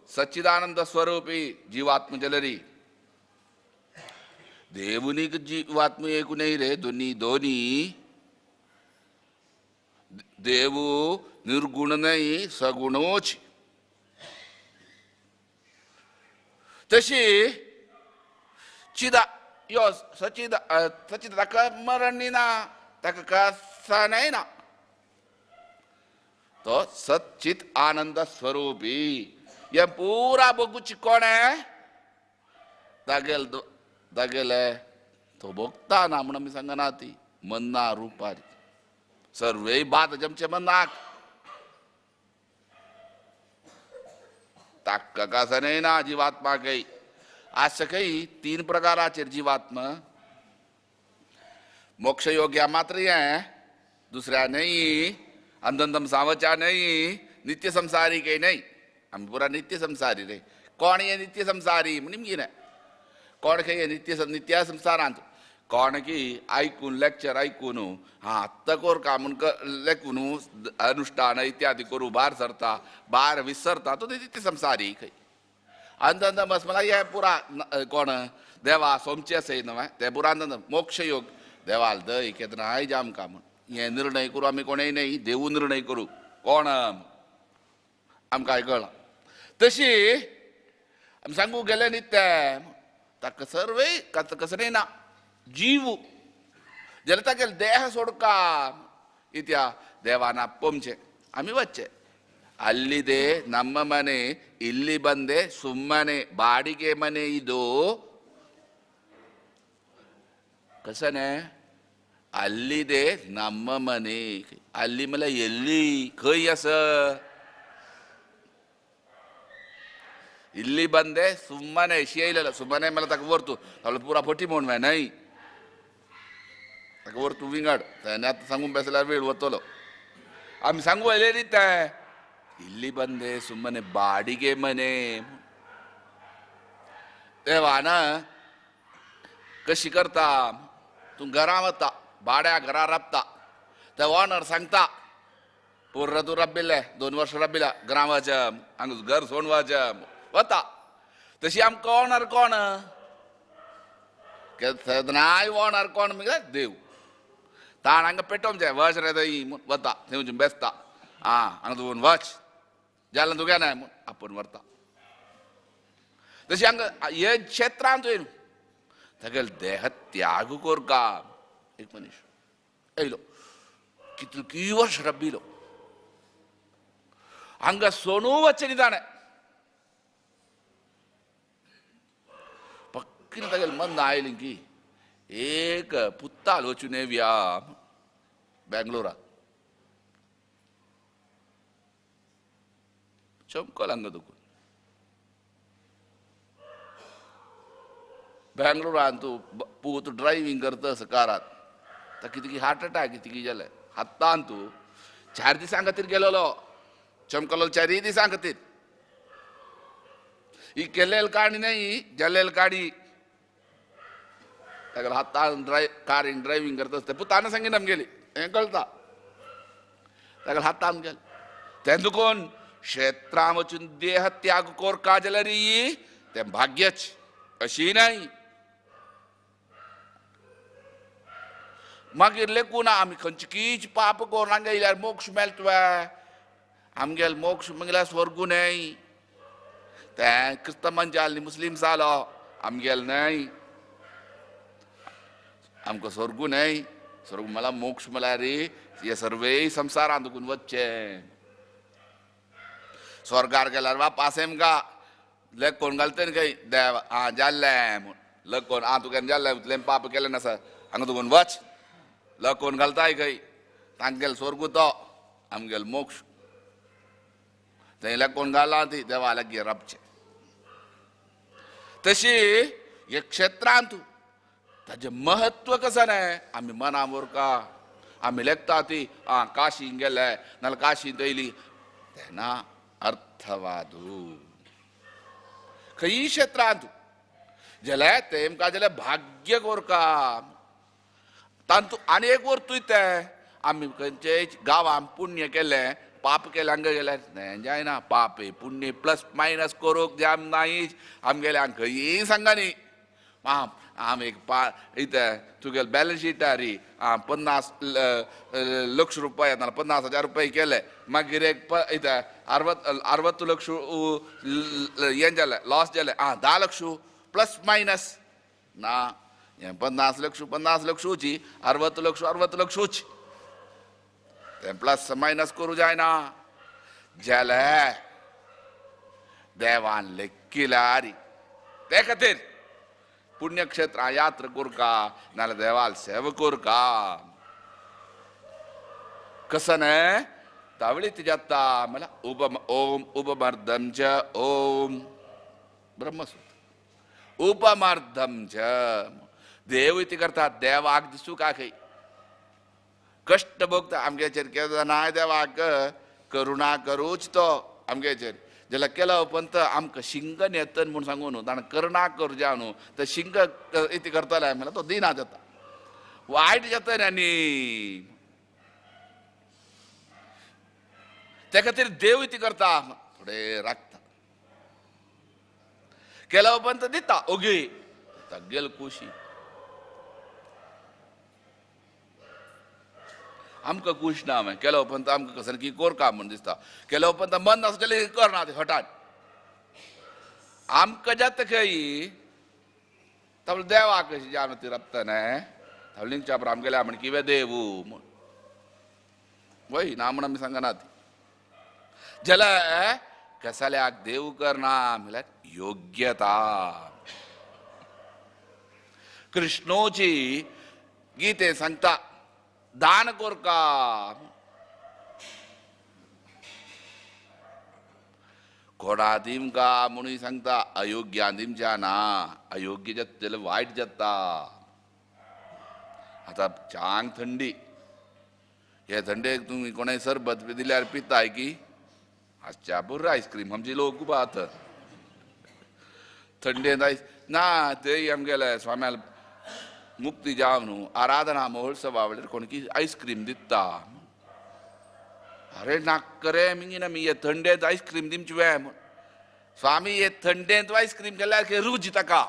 सच्चिदानंद स्वरूपी जीवात्म जलरी దేవునికి జీవాత్మ ఏకునై రే దొని దోని దేవు निर्गुण नाही सगुणोच तशी चिदा यो सचिद सचिद ताका मरण ना ताका कसा नाही ना तो सच्चित आनंद स्वरूपी हे पुरा बघूची कोण आहे तागेल तागेले तो भोगता ना म्हणून आमी सांगना ती मन्ना रुपारी सर्वे बात जमचे मनाक ताका कसा नाही ना जीवात्मा काही आज सकाळी तीन प्रकाराचेर जीवात्मा मोक्ष योग्य मात्र आहे दुसऱ्या नाही अंधंतम सावच्या नाही नित्य संसारी काही नाही आम्ही पुरा नित्य संसारी रे कोण हे नित्य संसारी म्हणून नाही कोण काही नित्य नित्य संसारांत कोण की ऐकून लेक्चर ऐकून हा आत्ता कोर का म्हण लेकून अनुष्ठान इत्यादी करू बार सरता बार विसरता तो नित्य संसारी खंय अंधंध बस मला हे पुरा कोण देवा सोमचे आसय न्हय ते पुरा अंधंध मोक्षयोग देवाल दय केन्ना आयज आमकां म्हूण हे निर्णय करूं आमी कोणूय न्हय देवू निर्णय करूं कोण आमकां कळ्ळां तशी आमी सांगू गेले न्ही तें ताका सर्वय कसं न्हय ना जीव जाल्यार तागेले देह सोडका इत्या देवान आपोवचें आमी वचचें ಅಲ್ಲಿದೆ ನಮ್ಮ ಮನೆ ಇಲ್ಲಿ ಬಂದೆ ಸುಮ್ಮನೆ ಬಾಡಿಗೆ ಮನೆ ಇದು ಕಸನೆ ಅಲ್ಲಿದೆ ನಮ್ಮ ಮನೆ ಅಲ್ಲಿ ಮೇಲೆ ಎಲ್ಲಿ ಕೈ ಅಸ ಇಲ್ಲಿ ಬಂದೆ ಸುಮ್ಮನೆ ಶೇಲಲ್ಲ ಸುಮ್ಮನೆ ಮೇಲೆ ತಕ ಹೊರ್ತು ಅವಳು ಪೂರಾ ಪೊಟ್ಟಿ म्हणून नाही ताका व्हरतू विंगड आतां सांगून बेसल्यार वेळ वतलो आमी सांगू येयले न्ही तें ಇಲ್ಲಿ ಬಂದೆ ಸುಮ್ಮನೆ ಬಾಡಿಗೆ ಮನೆ देवान कशी करता तूं घरा वता भाड्या घरा राबता ते ओनर सांगता पुर्र तूं राबिल्लें 2 वर्सां राबिल्ल्या घरा वचम हांगा घर सोडून वचम वता तशी आमकां ओनर कोण सदांय ओनर कोण म्हणल्यार देव ताण हांगा पेटोवंक जाय वच रे थंय वता थंय वचून बेसता आं हांगा तूं वच जालें तुगे नाय म्हूण आपूण व्हरता तशी हांगा हे क्षेत्रांत वयर तागेलो देह त्याग करका एक मनीस येयलो कितली वर्ष रब्बिलो हांगा सोनू वचचें न्ही ताणें पक्कीन तागेलें मन आयलें की एक पुत्ताल वचून येवया बेंगलोराक चमकल हांगा दुखून बेंगलोरान तूं पूत ड्रायव्हींग करता असो कारात ताका कितें हार्ट अटॅक कितें जालें आत्तां तूं 4 दिसां खातीर गेलेलो चमकलो 4 दिसां खातीर ही केलेल काणी न्हय जालेल काणी ताका हातान कारीन ड्रायव्हींग करता आसता पुतान सांगिना आमगेली हें कळटा ताका हातान गेलें तें दुखून क्षेत्रां वचून देह त्याग करका जाल्यार तें भाग्यच अशी न्हय मागीर लेखून आमी खंयचीच पाप करून हांगा येयल्यार मोक्ष मेळटा आमगेलो मोक्ष म्हळ्यार स्वर्गू न्हय तें क्रिस्तांवान जाल मुस्लीम जालो आमगेलो न्हय आमकां स्वर्गू न्हय स्वर्ग म्हळ्यार मोक्ष म्हळ्यार हे सर्वय संवसारांत दुखून वचचें स्वर्गार गेल्यार वापास आमकां लेखून घालता न्ही खंय देव आं जाल्लें म्हूण लकोन आं तुका जाल्लें इतलें पाप केलें ना सर हांगा तुकून वच लकोन घालताय खंय तांगेलो स्वर्गू तो आमगेलो मोक्ष थंय लकोन घाला ती देवा लागीं राबचें तशी हे क्षेत्रांत ताजें महत्व कसं न्हय आमी मना उरका आमी लेखता ती आं काशीन गेले नाल्यार काशींत येयली तेन्ना अर्थवादू खंयी क्षेत्रांत जाल्यार तेमकां जाल्यार भाग्य कोरका तातूंत आनी एक वरतूय तें आमी खंयचेय गांवांत पुण्य केलें पाप केलें हांगा गेल्यार हें जायना पाप पुण्य प्लस मायनस करूंक जाम नाहीच आमगेल्या खंयी सांगा न्ही आं आम एक पा इथे तुगेले बॅलन्स शीटार आं 50 लक्ष रुपया ना 50,000 रुपये केले, मागीर एक इथे 60 लक्ष हें जालें, लॉस जालें, आं 10 लक्ष प्लस मायनस ना, हें 50 लक्ष 50 लक्षूची 60 लक्ष 60 लक्षूची, तें प्लस मायनस करूं जायना. जालें देवान लेखिल्यार ते खातीर पुण्यक्षेत्र यात्रा करका नाल्यार देवाल सेवा करका. कसं न्हय तावळी जाता म्हणल्यार उप ओम उपमर्दम च ओम ब्रह्मसूत्र उपमर्दम च देव इति करता. देवाक दिसूं का खंय कश्ट भोगता आमगेचेर केन्नाय देवाक करुणा करूच तो आमगेचेर. जाल्यार केला उपरांत आमकां शिंगन येतन म्हूण सांगू न्हू, ताणें करुणा करूं जाय न्हू, तर शिंग इति करतले म्हणल्यार तो दिना जाता, वायट जाता आनी ते खातीर देव इति करता थोडे राखता. केला उपरांत दिता ओगी तागेल खुशी. आमकां खूश ना मागीर केल्या उपरांत आमकां कसं की कोरका म्हूण दिसता, केल्या उपरांत मन नासता जाल्यार करना तें हटात. आमकां जाता खंय तावळ देवाक कशी जावन ती रपता न्हय तावळींच्या आमगेल्या म्हण कितें देवू म्हूण वय ना म्हूण आमी सांगना ती. जाल्यार कसल्याक देव करना म्हणल्यार योग्यता. कृष्णोची गीते सांगता दान कोरका. कोणा दिमका म्हणून सांगता अयोग्या दिमच्या ना, अयोग्य जाता जाल्यार वायट जाता. आतां चांग थंडी, हे थंडेक तुमी कोणाय सरबत बी दिल्यार पिताय की आजच्या बरो आयस्क्रीम आमची लोक खूब आतां थंडेन आयस ना तेय आमगेले स्वाम्याल मुक्ती जाव न्हू आराधना महोत्सवा वेळार कोण की आयस्क्रीम दिता. अरे नाक रे मिंगी ना मी हे थंडेंत आयस्क्रीम दिमची वे म्हूण. स्वामी हे थंडेंत आयस्क्रीम केल्यार रुच ताका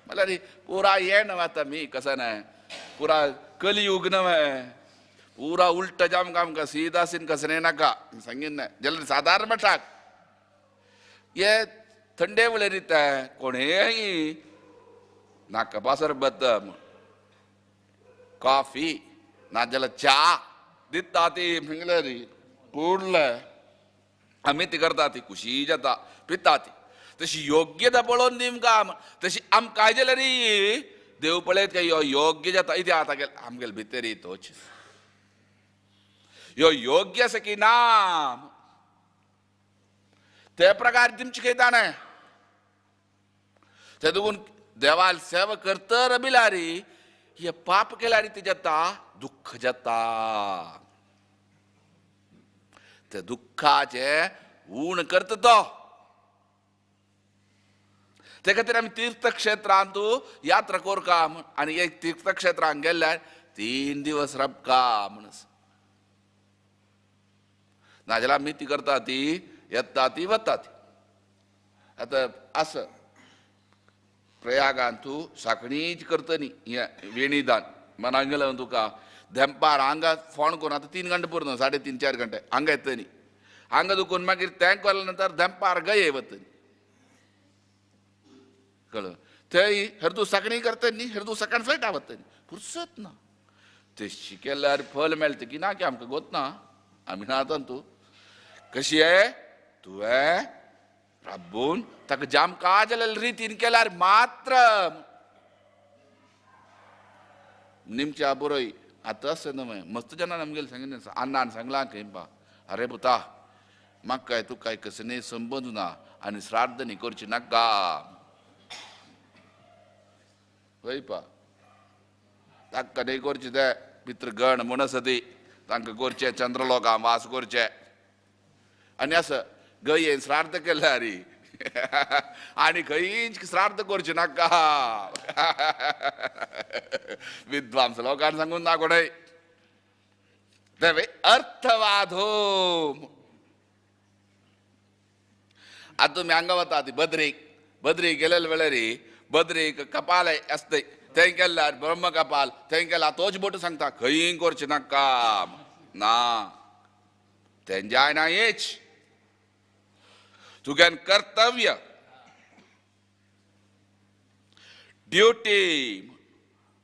म्हणल्यार पुरा हे न्हय आतां मी कसं न्हय पुरा कलियुग न्हय पुरा उल्ट जाम आमकां सीदा सीन कसं नाका सांगीन न्हय. जाल्यार सादारण मठाक हे थंडे वेळार दिता कोणेय नाका सरबत कॉफी ना जाल्यार च्या दिता ती म्हणल्यार कुडले आमी ती करता ती खुशी जाता पिता ती. तशी योग्यता पळोवन दिमकां तशी आमकां जाल्यार देव पळयत काय यो योग्य जाता इतें आतां आमगेले भितर तोच यो योग्य आसा की ना ते प्रकार दिमचे खंय न्हय. ते देखून देवाल सेवा करतर बिलारी हे पाप केल्यार ती जाता दुःख जाता, ते दुःखाचे ऊण करता तो. ते खातीर आमी तीर्थक्षेत्रांत यात्रा करका म्हूण आनी एक तीर्थक्षेत्रांत गेल्यार 3 दिवस राबका म्हूण नाजाल्यार आमी ती करता ती येता ती वता ती. आतां आसा प्रयागान तूं साकणीच करतनी हें वेणीदान मनाक गेलो तुका धेंपार हांगा फोन करून आतां 3 घंटे पुरो 3.5 4 घंटे हांगा येतनी हांगा दुखून मागीर तें केल्या नंतर धेंपार गये वतनी कळ्ळें. थंय हरदू साकणी करतनी हरदू सकाळ फ्लायटा वतनी फुरसत ना. ते शिकेल्यार फल मेळटा की ना की आमकां गोत ना आमी ना आतां तूं कशी आहे तुवें राबून ताका जाम का जाल्यार रितीन केल्यार मात्र निमच्या बरोय. आतां आसता न्हय मस्त जाणान आमगेले सांगिल्लें अण्णान सांगलां खंय बा अरे पुता म्हाका काय तुका काय कसले संबंद ना आनी श्राद्ध न्ही करची नाका हय पा ताका न्ही करचें तें पितृगण म्हूण आसा ती तांकां करचें चंद्रलोकां वास करचें आनी आसा गयेन श्राद्ध केल्यार आनी खंयच श्राद्ध करचें नाका विद्वांस लोकांक सांगून ना कोणय ते अर्थवाद हो. आतां तुमी हांगा वता ती बद्रीक, बद्रीक गेलेले वेळार बद्रीक कपाल आसतय थंय गेल्यार ब्रह्म कपाल थंय गेल्यार तोच बोट सांगता खंय करचें ना काम ना तेंजाय ना हेच तुगेन कर्तव्य ड्युटी.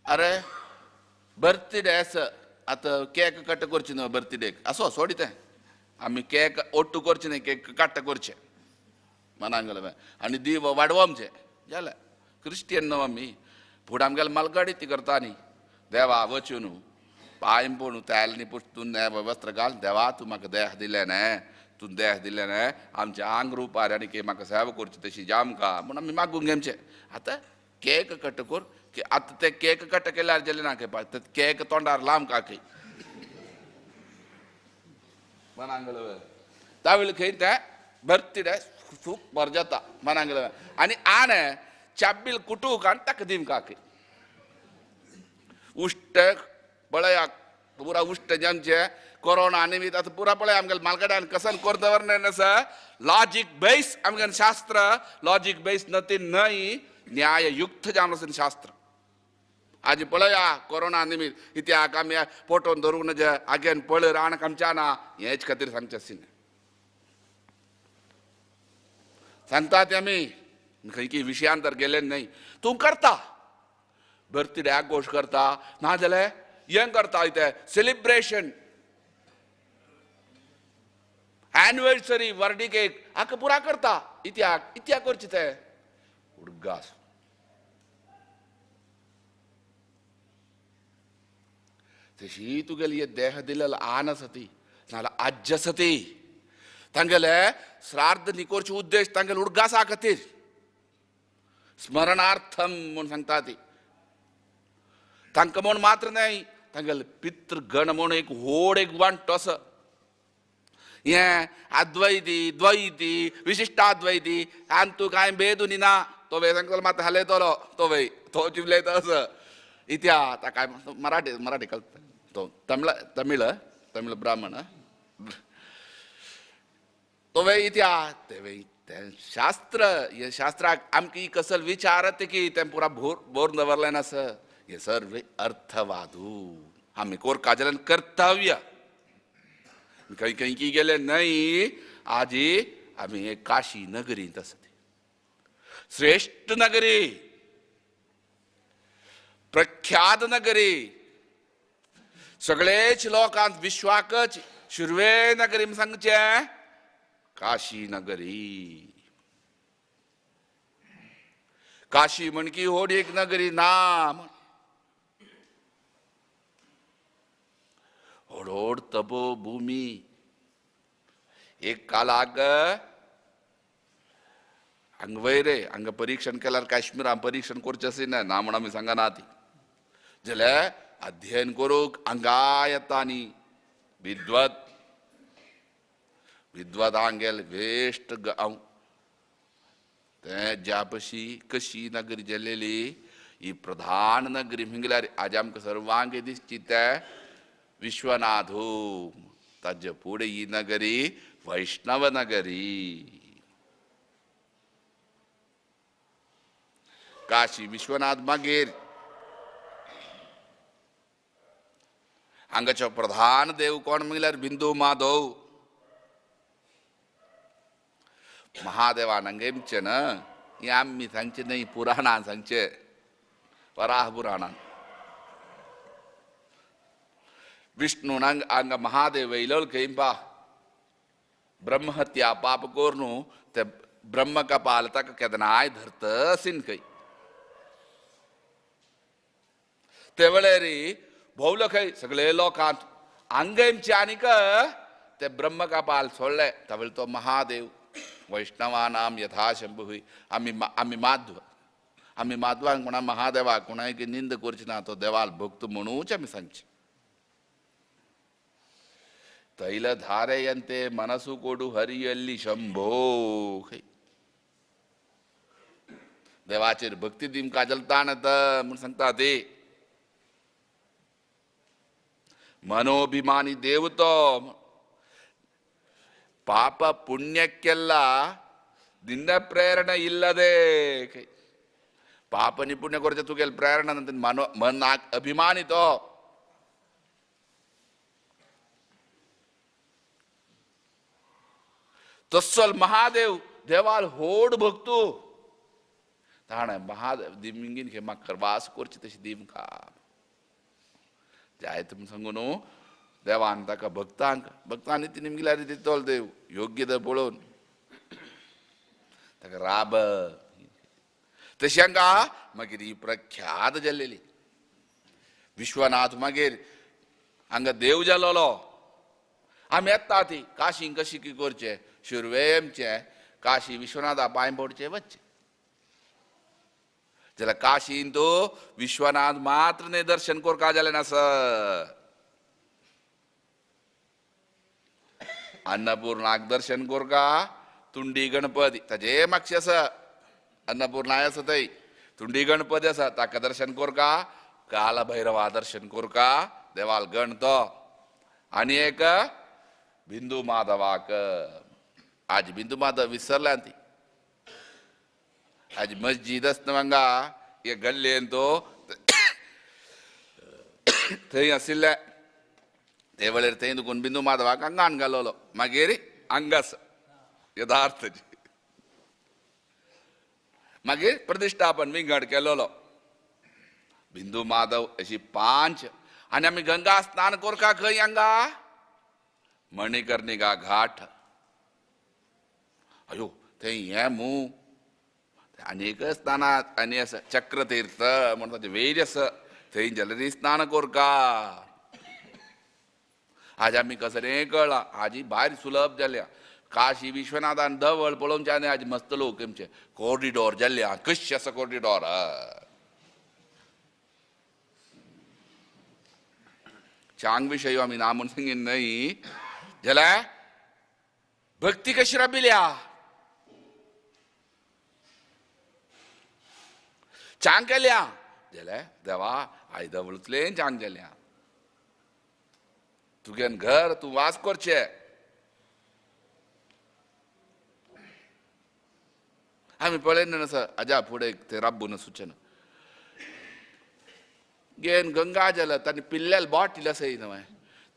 अरे बर्थडे आसा आतां केक कट करचे न्हू बर्थडेक आसो सोडी तें आमी केक ओट्टू करचे न्हय केक काट्ट करचें मनांक गेलें आनी दीव वाडोवप आमचें जालें. क्रिस्टियन न्हू आमी फुडें आमगेले मालगाडी ती करता न्ही देवा वचून न्हू पांय पळोवन तेल न्ही पुस्तून वस्त्र घाल देवा तूं म्हाका देह दिलें न्हय तूं देह दिलें न्हय आमच्या आंग रुपार आनी की म्हाका सेवा करची तशी जामका म्हूण आमी मागूंक घेमचें. आतां केक कट कर की आतां ते केक कट केल्यार जालें ना खेपा ते केक तोंडार लांब काकी मनांगल तावेळ खंय तें बर्थडे सुपर जाता मनांगल आनी आने चाबील कुटूक आनी ताका दिम काकी उश्ट पळया पुरा उश्ट आमचे कोरोना निमित्त आतां पुरा पळय आमगेले मालगाड्यान कसन कोर दवरलें आसा लॉजीक बेस आमगेलें शास्त्र लॉजीक बेस नती न्हय न्याययुक्त जावन आसा शास्त्र. आज पळया कोरोना निमित्त इत्याक आमी पोटोन धरूंक नज आगेन पळय राणक आमच्या ना हेच खातीर सांगचें आशिल्लें सांगता ते आमी खंय की विशयान तर गेले न्हय. तूं करता बर्थडे आघोश करता ना जाल्यार हें करता इतें सेलिब्रेशन एनिवर्सरी वर्डीक एक हाका पुरा करता इत्याक इत्याक करचें तें उडगास. तशी तुगेली देह दिलेलो आन आसा ती नाजाल्यार आज्ज आसा ती तांगेले श्राद्ध न्ही करचे उद्देश तांगेले उडगासा खातीर स्मरणार्थम म्हूण सांगता ती. तांकां म्हूण मात्र न्हय तांगेले पितृगण म्हूण एक व्हड एक वांटो आसा. हें अद्वैती द्वैती विशिश्टाद्वैती आनी तूं कांय भेदू न्ही ना तो वे सांगतलो मात हालयतलो तो वे तो चिपले तसो इत्या ताका मराठी मराठी कळटा तो तमिळ तमिळ तमिळ ब्राह्मण तो वे इत्या ते वे तें शास्त्र हे शास्त्राक आमकां कसल विचारत की तें पुरा भोर बोर दवरलें नासा हे सर्वे अर्थवादू आमी कोर काजल्यान कर्तव्य खंय खंय की गेले न्हय. आजी आमी काशी नगरींत आसा ती श्रेश्ठ नगरी प्रख्यात नगरी सगळेच लोकांत विश्वाकच शिर्वे नगरी सांगचें काशी नगरी. काशी म्हणकी होड एक नगरी ना होड होड तपो भूमी. एक कालाक हांगा वयर रे हांगा परीक्षण केल्यार काश्मीरान परीक्षण करचें आशिल्लें ना म्हूण आमी सांगना ती जाल्यार अध्ययन करूंक हांगा येता न्ही विद्वत विद्वत हांगेले वेस्ट हांव तें ज्या पशी कशी नगरी जालेली ही प्रधान नगरी म्हळ्यार आज आमकां सर्वांक दिसची तें विश्वनाथू ताजे फुडें ही नगरी वैष्णव नगरी. काशी विश्वनाथ मागीर हांगाचो प्रधान देव कोण म्हळ्यार बिंदू माधव महादेवान हांगा येवचें न्हय हें आमी सांगचें न्हय पुराणान सांगचें वराह पुराणान विष्णू हांगा महादेव येयलो खंय पा ब्रह्महत्या पाप करून ते ब्रह्म कपाल ताका केन्नाय धरता सीन खंय ते वेळार भोवलो खंय सगळे लोकांत हांगा येवचे आनीक ते ब्रह्म कपाल सोडले तावेळ तो महादेव वैष्णवानाम यथा शंभू. आमी आमी माध्व आमी माध्वांक कोणा महादेवाक कोणाक निंद करची ना तो देवाल भक्त म्हणूच आमी सांगचें. तैलधारेयंते मनसु कोडु हरियल्ली शंभो खंय देवाचेर भक्ती दिम काजल ताण येता म्हूण सांगता ते मनोभिमानी देव तो ಪಾಪ ಪುಣ್ಯಕ್ಕೆಲ್ಲ ನಿನ್ನ ಪ್ರೇರಣೆ ಇಲ್ಲದೆ, पाप आनी पुण्य करचें तुगेले प्रेरणा मनाक अभिमानी तो. तस्सल महादेव देवाल होड भक्तू ताणें महादेव दिमगीन हे म्हाका करवास करची तशी दिमका जायत म्हूण सांगू न्हू देवान ताका भक्तांक भक्तांनी ती निमगिल्यार दितलो देव योग्य तर पळोवन ताका राब तशी हांगा मागीर ही प्रख्यात जाल्लेली विश्वनाथ मागीर हांगा देव जालोलो. आमी येता ती काशींक कशी की करचें शिरवे आमचें काशी विश्वनाथा पांय पडचें वचचें जाल्यार काशीन तो विश्वनाथ मात्र न्ही दर्शन करपा जालें ना सर अन्नपूर्णाक दर्शन करका तुंडी गणपती ताजे मागशे आसा अन्नपूर्णाय आसा थंय तुंडी गणपती आसा ताका दर्शन करका कालभैरवा दर्शन करका देवाल गण तो आनी एक बिंदू माधवाक. आज बिंदू माधव विसरल्या ती आज मस्जिद आसता हांगा हे गल्लेन तो थंय आशिल्ले ते वेळेर थंय दुखून बिंदू माधवाक हांगान घालोलो मागीर हांगास यथार्थ मागीर प्रतिष्ठापन विंगड केलोलो बिंदू माधव अशी 5. आनी आमी गंगा स्नान करका खंय हांगा मणिकर्णिका घाट. अयो थंय हें मू आनी एक स्नानात आनी आसा चक्रतीर्थ म्हणून ताचें वैर आसा थंय जाल्यार स्नान करका. आज आमी कसलें कळ्ळां आजी भायर सुलभ जाल्या काशी विश्वनाथान धवळ पळोवचे न्ही आज मस्त लोक आमचे कॉरिडॉर जाल्ले कशें आसा कॉरिडॉर. चांग विशय आमी ना म्हूण सांगीन न्हय जाल्यार भक्ती कशी राबिल्या चांग केल्या जाल्यार देवा आयज धवळुतलें चांग जाल्या तुगेन घर तूं वास करचें. आमी पळयन आसा आजा फुडें ते राबून सुचना घेन गंगा जल तांणी पिल्ल्याल बॉटील आसा न्हय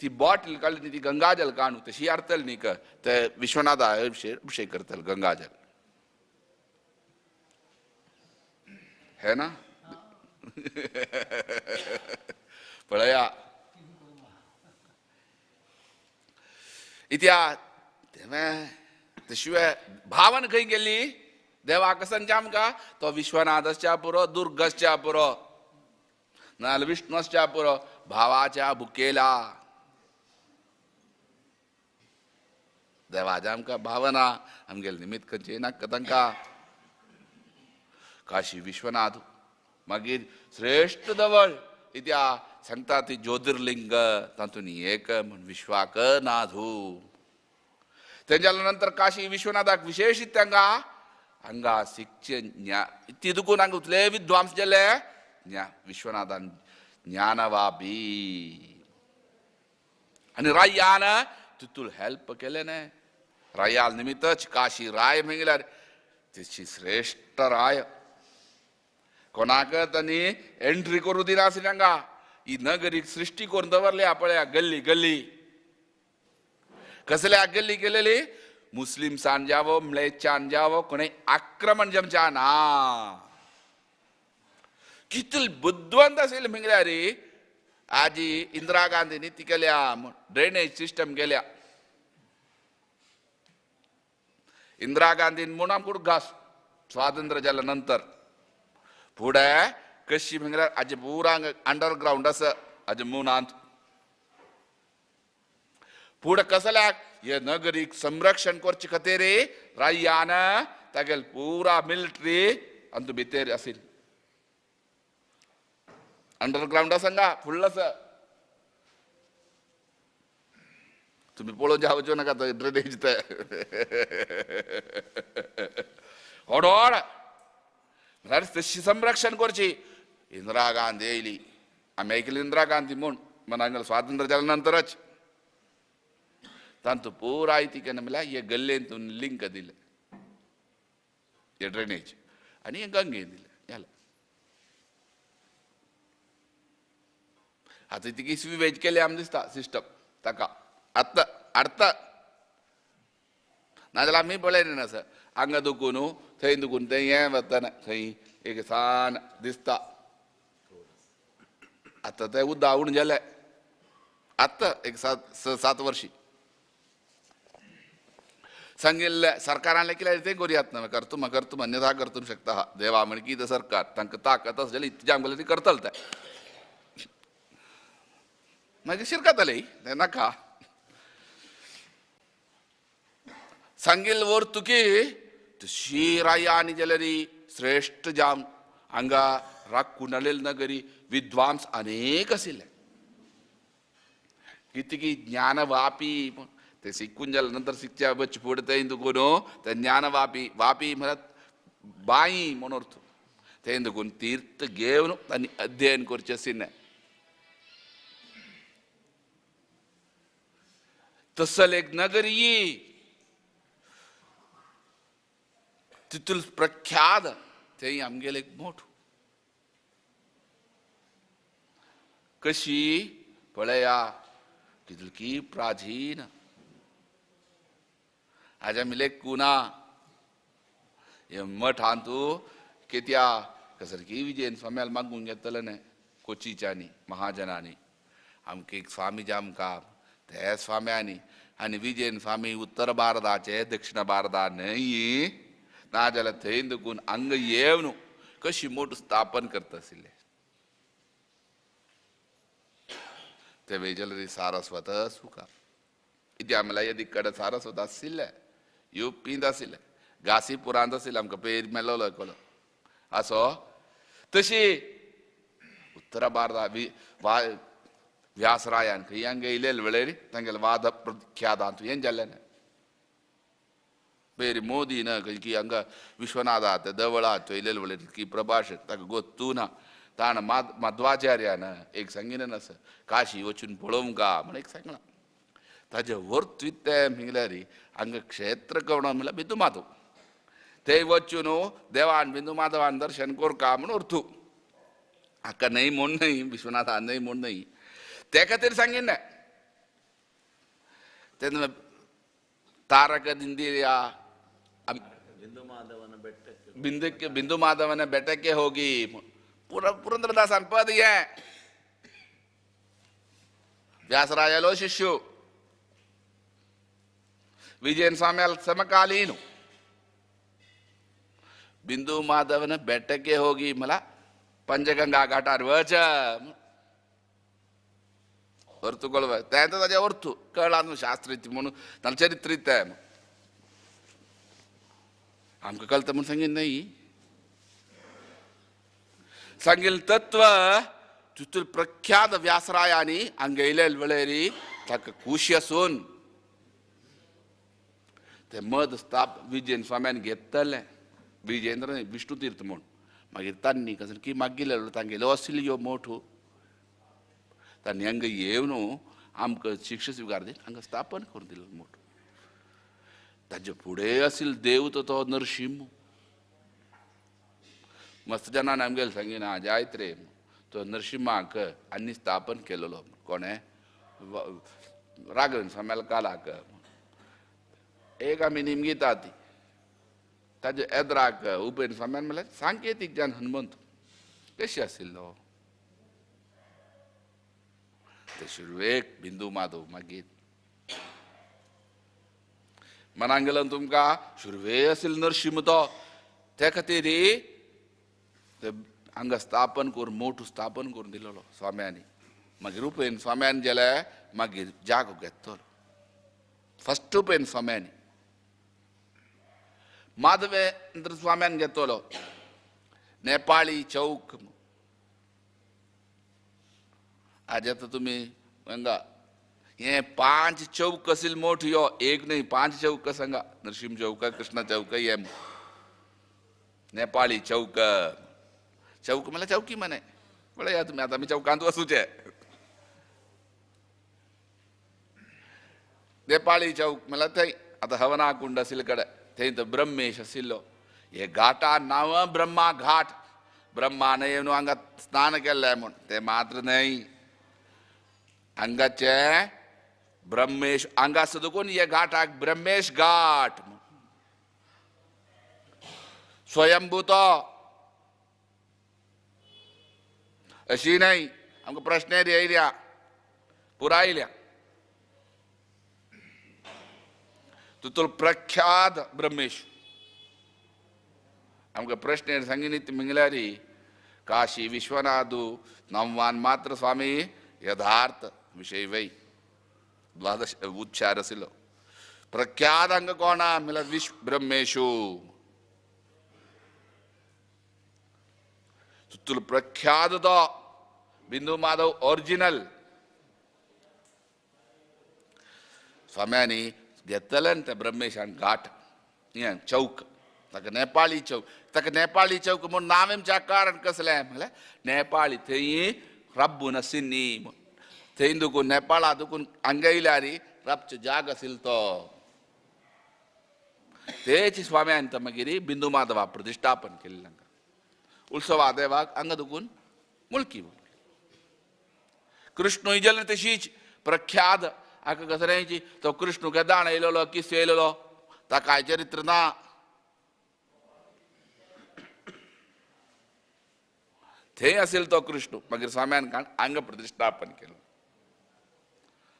ती बॉटील काडली ती गंगा जल काडून तशी हाडटले न्ही ते विश्वनाथा अभिषेक करतले गंगा जल है ना. पळया इतिहास शिवाय भावन खंय गेली देवाक सांगचें आमकां तो विश्वनाथाच्या पुरो दुर्गसच्या पुरो नाजाल्यार विष्णुच्या पुरो भावाच्या भुकेला देवाच्या आमकां भावना आमगेले निमित्त खंयचें नाका तांकां. काशी विश्वनाथ मागीर श्रेश्ठ धवळ इतिहास सांगता ती ज्योतिर्लिंग तातूंत एक म्हण विश्वाक नाथू. तेंच्या नंतर काशी विश्वनाथाक विशेष तांकां हांगा शिकचे ती दुखून हांगा उतले विद्वांस जाले विश्वनाथान ज्ञानवापी आनी रायान तितून हेल्प केलें न्हय रायाल निमित्तच काशी राय म्हणल्यार तिची श्रेश्ठ राय कोणाक तांणी एंट्री करूं दिनासली हांगा ही नगरीक सृश्टी करून दवरल्या पळया गल्ली गल्ली कसल्या गल्ली केलेली मुस्लिमसान जावो म्लेच्छान जावो कोणें आक्रमण जमच्या ना. कितले बुद्धवंत आशिल्ले म्हणल्यार आजी इंदिरा गांधीनी ती केल्या ड्रेनेज सिस्टम केल्या इंदिरा गांधीन म्हूण आमकां घास स्वातंत्र्य जाल्या नंतर फुडें कशी म्हणल्यार आजी पुरा अंडरग्रावंड आसा आजी मुनांत फुडें कसल्याक हे नगरीक संरक्षण करचे खातीर रायान तागेल पुरा मिलिटरी आनी भितर आशिल्ली अंडरग्रावंड आसा हांगा फुडलो आसा तुमी पळोवन जावच्यो नाका थंय ड्रेनेज ते व्हड व्हड म्हळ्यार तशी संरक्षण करची. इंदिरा गांधी येयली आमी आयकली इंदिरा गांधी म्हूण मनांगेल स्वातंत्र्य जाल्या नंतरच तांतू पुराय ती केन्ना म्हणल्यार हे गल्लेंतून लिंक दिलें हे ड्रेनेज आनी हे गंगेन दिलें जालें. आतां तिकी स्विवेज केली आमकां दिसता सिस्टम ताका आत्तां हाडता नाजाल्यार आमी पळयली ना सर हांगा दुखून थंय दुखून थंय हें वतना थंय एक सान दिसता. आतां तें उदक उण जालें आत्तां एक 7 वर्षी सांगिल्लें सरकारान लेखिल्लें तें करुयात ना कर्तुम कर्तुम अन्यथा कर्तुं शकता देवा म्हणकी तें सरकार तांकां ताकत आसलें इतलें आमगेलें ती करतले तें मागीर शिरकतलें तें नाका. सांगिल्लें वर तुकी शिराया आनी जाल्यार श्रेश्ठ जाम हांगा राकुंडलेल नगरी विद्वांस अनेक आशिल्ले कितकी ज्ञानवापी ते शिकून जाल्या नंतर शिकच्या बच्च फुडें थंय दुखून ते ज्ञानवापी वापी म्हणत बाई म्हणून अर्थ थंय दुखून तीर्थ घेवन तांणी अध्ययन करचें आशिल्लें. तसल एक नगरी तितून प्रख्यात थंय आमगेलें एक मोठ कशी पळया तितकी प्राचीन आज आमी लेखूना हे मठांतू कित्या कसरकी विजयन स्वाम्याल मागून घेतले न्हय कोचीच्यांनी महाजनांनी आमकां एक स्वामी आमकां ते स्वाम्यांनी आनी विजयन स्वामी उत्तर भारताचे दक्षिण भारता न्हय नाजाल्यार थंय दुखून हांगा येवन कशी मोठ स्थापन करता आशिल्ले ते वेजल सारस्वत सुखा इति आमला यदी कडेन सारस्वत आशिल्ले युपींत आशिल्ले घासीपुरांत आशिल्ले आमकां पेर मेळ्ळो एकलो आसो. तशी उत्तर भारता व्यासरायान खंय हांगा येयलेले वेळेर तांगेले वाद प्रख्यातांत हें जालें ना पेर मोदी ना खंय की हांगा विश्वनाथा देवळा येयलेले वेळेर की प्रभाषक ताका गोत्तू ना ताणें मध्वाचार्यान एक सांगिल्लें आसा काशी वचून पळोवंक म्हण एक सांगलां. ताजें वर्तुत्व तें म्हणल्यार हांगा क्षेत्र कवण म्हणल्यार बिंदू माधव थंय वचून देवान बिंदू माधवान दर्शन करका म्हण अर्थू हाका न्हय म्हूण न्हय विश्वनाथा न्हय म्हूण न्हय ते खातीर सांगिल्लें. तेन्ना तारक दिंदिया बिंदू माधवನ ಬೆಟ್ಟಕ್ಕೆ ಹೋಗಿ ಪುರಂದ್ರದಾಸನ ಪದ ವ್ಯಾಸರಾಯಲೋ ಶಿಷ್ಯು ವಿಜಯನ್ ಸ್ವಾಮಿ ಸಮಕಾಲೀನು ಬಿಂದು ಮಾಧವನ ಬೆಟ್ಟಕ್ಕೆ ಹೋಗಿ ಮಲ ಪಂಚಗಂಗಾ ಘಾಟ ವಚ ಹೊರತುಕೊಳ್ಳುವ ताजे ಹೊರತು कळ्ळां शास्त्र इत्त म्हणून तांचे चरित्र इत्त आमकां कळटा म्हूण सांगीन न्हय सांगील तत्व तितून प्रख्यात व्यासरायांनी हांगा येयले वेळेर ताका खुशी आसून ते मद स्थाप विजयन स्वाम्यान घेतले विजयेंद्र विष्णु तीर्थ म्हूण मागीर तांणी कसं की मागीर तांगेलो आशिल्लो ह्यो मोठो तांणी हांगा येवन आमकां शिक्षा स्विकार दी हांगा स्थापन करून दिलो मोठो. ताजे फुडें आशिल्लो देव तो नरशिंह मस्त जनान आमगेले सांगिना जायत रे तो नरसिंहाक आनी स्थापन केलेलो कोणें राघवेंद्र स्वाम्याल्या कालाक एक आमी निमगिता ती ताजे एद्राक उपेंद्र स्वाम्यान म्हणल्यार सांकेतीक जान हनुमंत कशी आशिल्लो ते सुरवेक बिंदू माधव मागीर मनान गेलो तुमकां सुरवे आशिल्लो नरसिंह तो ते खातीर ते हांगा स्थापन करून मोठो स्थापन करून दिलेलो स्वाम्यांनी. मागीर उपेन स्वाम्यान गेले मागीर जागो घेतलो फस्ट उपेन स्वाम्यांनी माधवेंद्र स्वाम्यान घेतलो नेपाळी चौक. आज आतां तुमी हांगा हे 5 चौक आशिल्ले मोठ यो एक न्हय 5 चौक आसा हांगा नरसिंह चौक कृष्ण चौक हे नेपाळी चौक चौक म्हणल्यार चौकी मने पळया तुमी आतां आमी चौकांत वचुचे नेपाळी चौक म्हणल्यार थंय आतां हवना कुंड आशिल्ले कडेन थंय तो ब्रह्मेश आशिल्लो. हे घाटा नांव ब्रह्मा घाट ब्रह्मान येवन हांगा स्नान केल्लें म्हूण तें मात्र न्हय हांगाचे ब्रह्मेश हांगा आसा देखून हे घाटाक ब्रह्मेश घाट स्वयंभू तो अशी न्हय आमकां प्रश्न येयल्या पुरायल्या तुतुल प्रख्यात ब्रह्मेश आमकां प्रश्न सांगिनी मिंगल्यारी काशी विश्वनाथू नमवान मात्र स्वामी यथार्थ विषय वै द्वादश उच्चार आशिल्लो प्रख्यात हांगा कोण म्हणल्यार विश्व ब्रह्मेशू तुतुल प्रख्यात तो बिंदू माधव ओरिजिनल स्वाम्यांनी घेतलें ते ब्रह्मेशान घाट हें चौक ताका नेपाळी चौक ताका नेपाळी चौक म्हूण नांव कारण कसलें म्हणल्यार नेपाळी थंय रब्बू नाशिल्ली थंय दुकून नेपाळा दुकून हांगा येयल्यार रबचो जाग आशिल्लो तो तेच स्वाम्यान तो मागीर बिंदू माधवा प्रतिश्ठापन केल्लें हांगा उत्सवा देवाक हांगा दुकून मुळकी कृष्ण जाल्यार तशीच प्रख्यात हाका कसरेंची तो कृष्ण केदाण येयलेलो किस येयलेलो ताका कांय चरित्र ना थंय आशिल्लो तो कृष्ण मागीर स्वाम्यान हांगा प्रतिश्ठापन केलें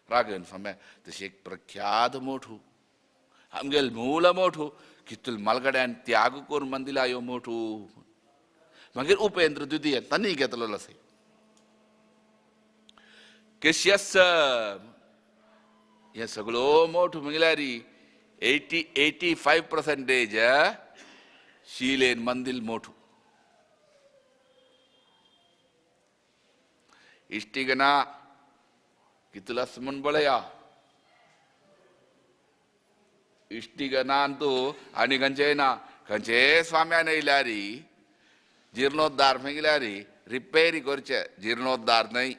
राघवेन स्वाम्या तशी एक प्रख्यात मोठू आमगेल मूल मोठू कितूल मालगड्यान त्याग करून मंदिला ह्यो मोठू मागीर उपेंद्र द्वितीय तांणी घेतलेलो आसा केशियस हे सगळो मोठो म्हणल्यार 80-85% शिलेन मंदिर मोठो इश्टिगना कितला म्हूण पळया इश्टिगना अंतू आनी खंयचेय ना खंयचेय स्वाम्यान येयल्यार जिर्णोद्धार म्हणल्यार रिपेरी करचे जिर्णोद्धार न्हय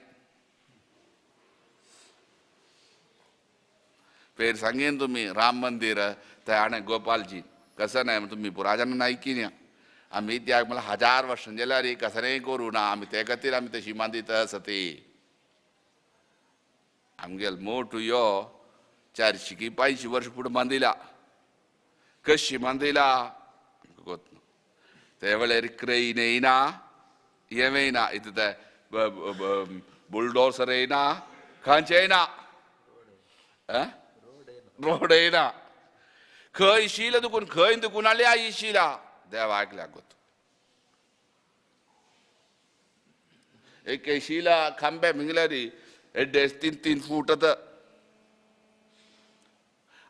पेर सांगेन तुमी राम मंदिर ते हाणें गोपालजी कसं न्हय तुमी पुराजान आयकीन आमी त्याग म्हणल्यार 1000 वर्सां जाल्यार कसलेंय करूं ना आमी ते खातीर आमी तशी मांदीत आसा ती आमगेल मोठो यो 400 की 500 वर्सां फुडें बांदिला कशी बांदिला गोत ना ते वेळार क्रेन येयना हें येयना इतलें ते बुलडोसर येयना खंयचें येयना रोड येयना खंय शिला दुकून खंय दुकून हाडली आई शिला देवाक लागत एक शिला खांबे म्हणल्यार एड्डे 3-3 फूट आतां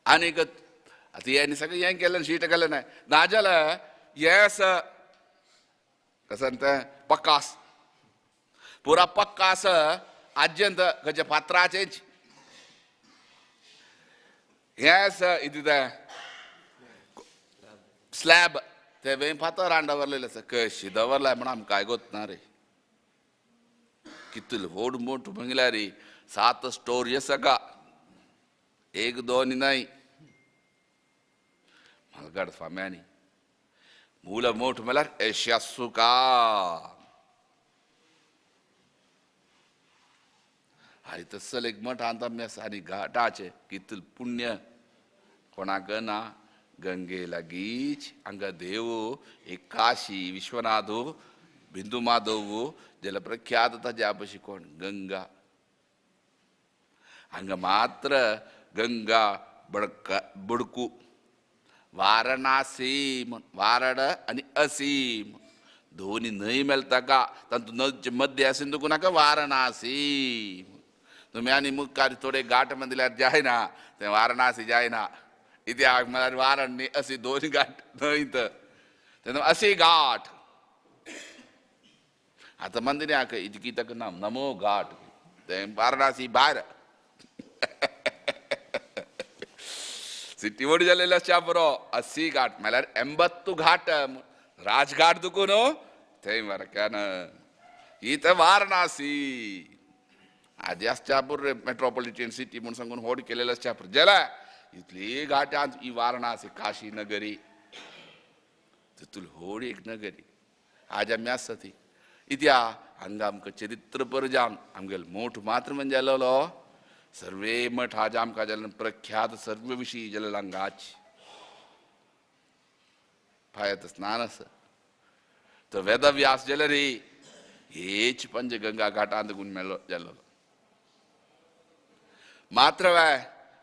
आनीक आतां हें सगळें हें केलें शीट केलें ना नाजाल्यार हें आसा कसं तें पक्कास पुरा पक्का आसा आज्यंत खंयच्या फातराचेच हें आसा इतलें स्लॅब ते वें फातर हाड दवरलेले आसा कशी दवरलाय म्हण आमकां काय गोत ना रे कितले व्हड मोठो म्हणल्यार 7 स्टोरी आसा का 1-2 न्हय म्हालगड स्वाम्यांनी मूल मोठ म्हणल्यार यशस्सुका आनी तसल एक मठांत आमी आसा आनी घाटाचें कितलें पुण्य कोणाक ना गंगे लागींच हांगा देव एक काशी विश्वनाथ बिंदू माधव जाल्यार प्रख्यात ताज्या पशी कोण गंगा हांगा मात्र गंगा बडका बडकू वारणासी वारड आनी असीम दोनी न्हंय मेळटा का तातूंत न्हंयचे मध्य आसून तुका नाका वारणासी तुमी आनी मुखार थोडे घाट म्हणल्यार जायना तें वारणासी जायना इतिहास म्हळ्यार वारण न्ही अशी दोन घाट न्हंय तेन्ना अशी घाट आतां मंदिर आहा इतकी ताका नाम नमो घाट तें वारणासी भायर सिटी व्हड जालेली आसच्या बरो 80 घाट म्हळ्यार 80 घाट राजघाट तुका न्हू थंय मरक्यान ही तर वारणासी आदी आसच्या पुरो मेट्रोपॉलिटन सिटी म्हूण सांगून व्हड केलेलं आसच्या पुरो जाल्यार इतली घाटां ही वारणासी काशी नगरी तितून व्हड एक नगरी आज आमी आसा ती इत्या हांगा आमकां चरित्र परजाम आमगेलो मोठ मात्र म्हणजे जालोलो सर्वे मठ आज आमकां जाल्यार प्रख्यात सर्व विशीं जालेलो हांगाच फायत स्नान आसा. तो वेदव्यास जाल्यार हेच पंचगंगा घाटांत गुण मेळ्ळो जालो. मात्र वाय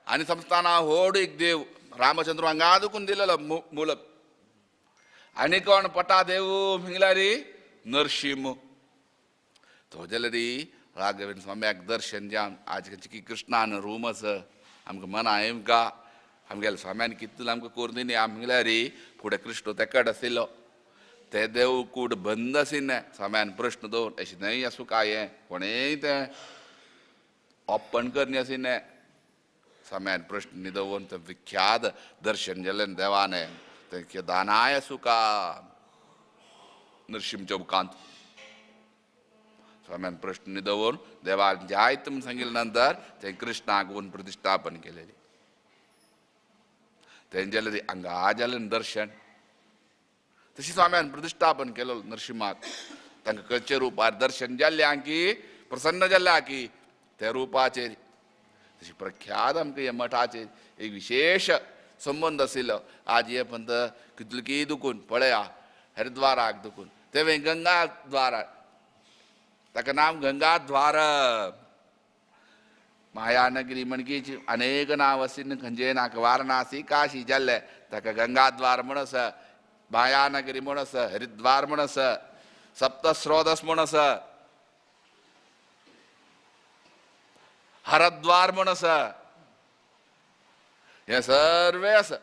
आनी संस्थाना होड एक देव रामचंद्र हांगा दुखून दिलेलो मूल. आनी कोण पटा देव म्हणल्यार नरशिंह. तो जाल्यार राघवेंद्र स्वाम्याक दर्शन जावन आज की कृष्णान रूम आसा आमकां मना येमका आमगेल्या स्वाम्यान कितलो आमकां करून दिनी. आम म्हणल्यार फुडें कृष्ण तेकड आशिल्लो ते देव कूड बंद आशिल्लें. स्वाम्यान प्रश्न दवर अशें न्हय आसूं काय हें कोणेय तें ओपन करणी आशिल्लें. स्वाम्यान प्रश्न दवरून तें विख्यात दर्शन जालें देवाने तें दानाय आसूं का नरशिंह चौकांत. स्वाम्यान प्रश्न दवरून देवान जायत म्हूण सांगिल्ले नंतर तें कृष्णाक वचून प्रतिश्ठापन केलेलें. तेंच्याले हांगा जालें दर्शन. तशी स्वाम्यान प्रतिश्ठापन केलो नरसिंहाक. तांकां खंयच्या रुपार दर्शन जाल्लें की प्रसन्न जाल्लें की त्या रुपाचेर. तशी प्रख्यात आमकां ह्या मठाचेर एक विशेश संबंद आशिल्लो. आज हे पंत कितलकी दुखून पळया हरिद्वाराक दुखून तें गंगा द्वारा ताका नाम गंगा द्वार. मायानगरी म्हणकीच अनेक नांव आशिल्लें खंयचें नाका वारणासी काशी जाल्लें ताका गंगाद्वार म्हण आसा, मायानगरी म्हण आसा, हरिद्वार म्हण आसा, सप्तस्रोतस म्हण आसा, हरद्वार म्हण आसा, हें सर्वे आसा.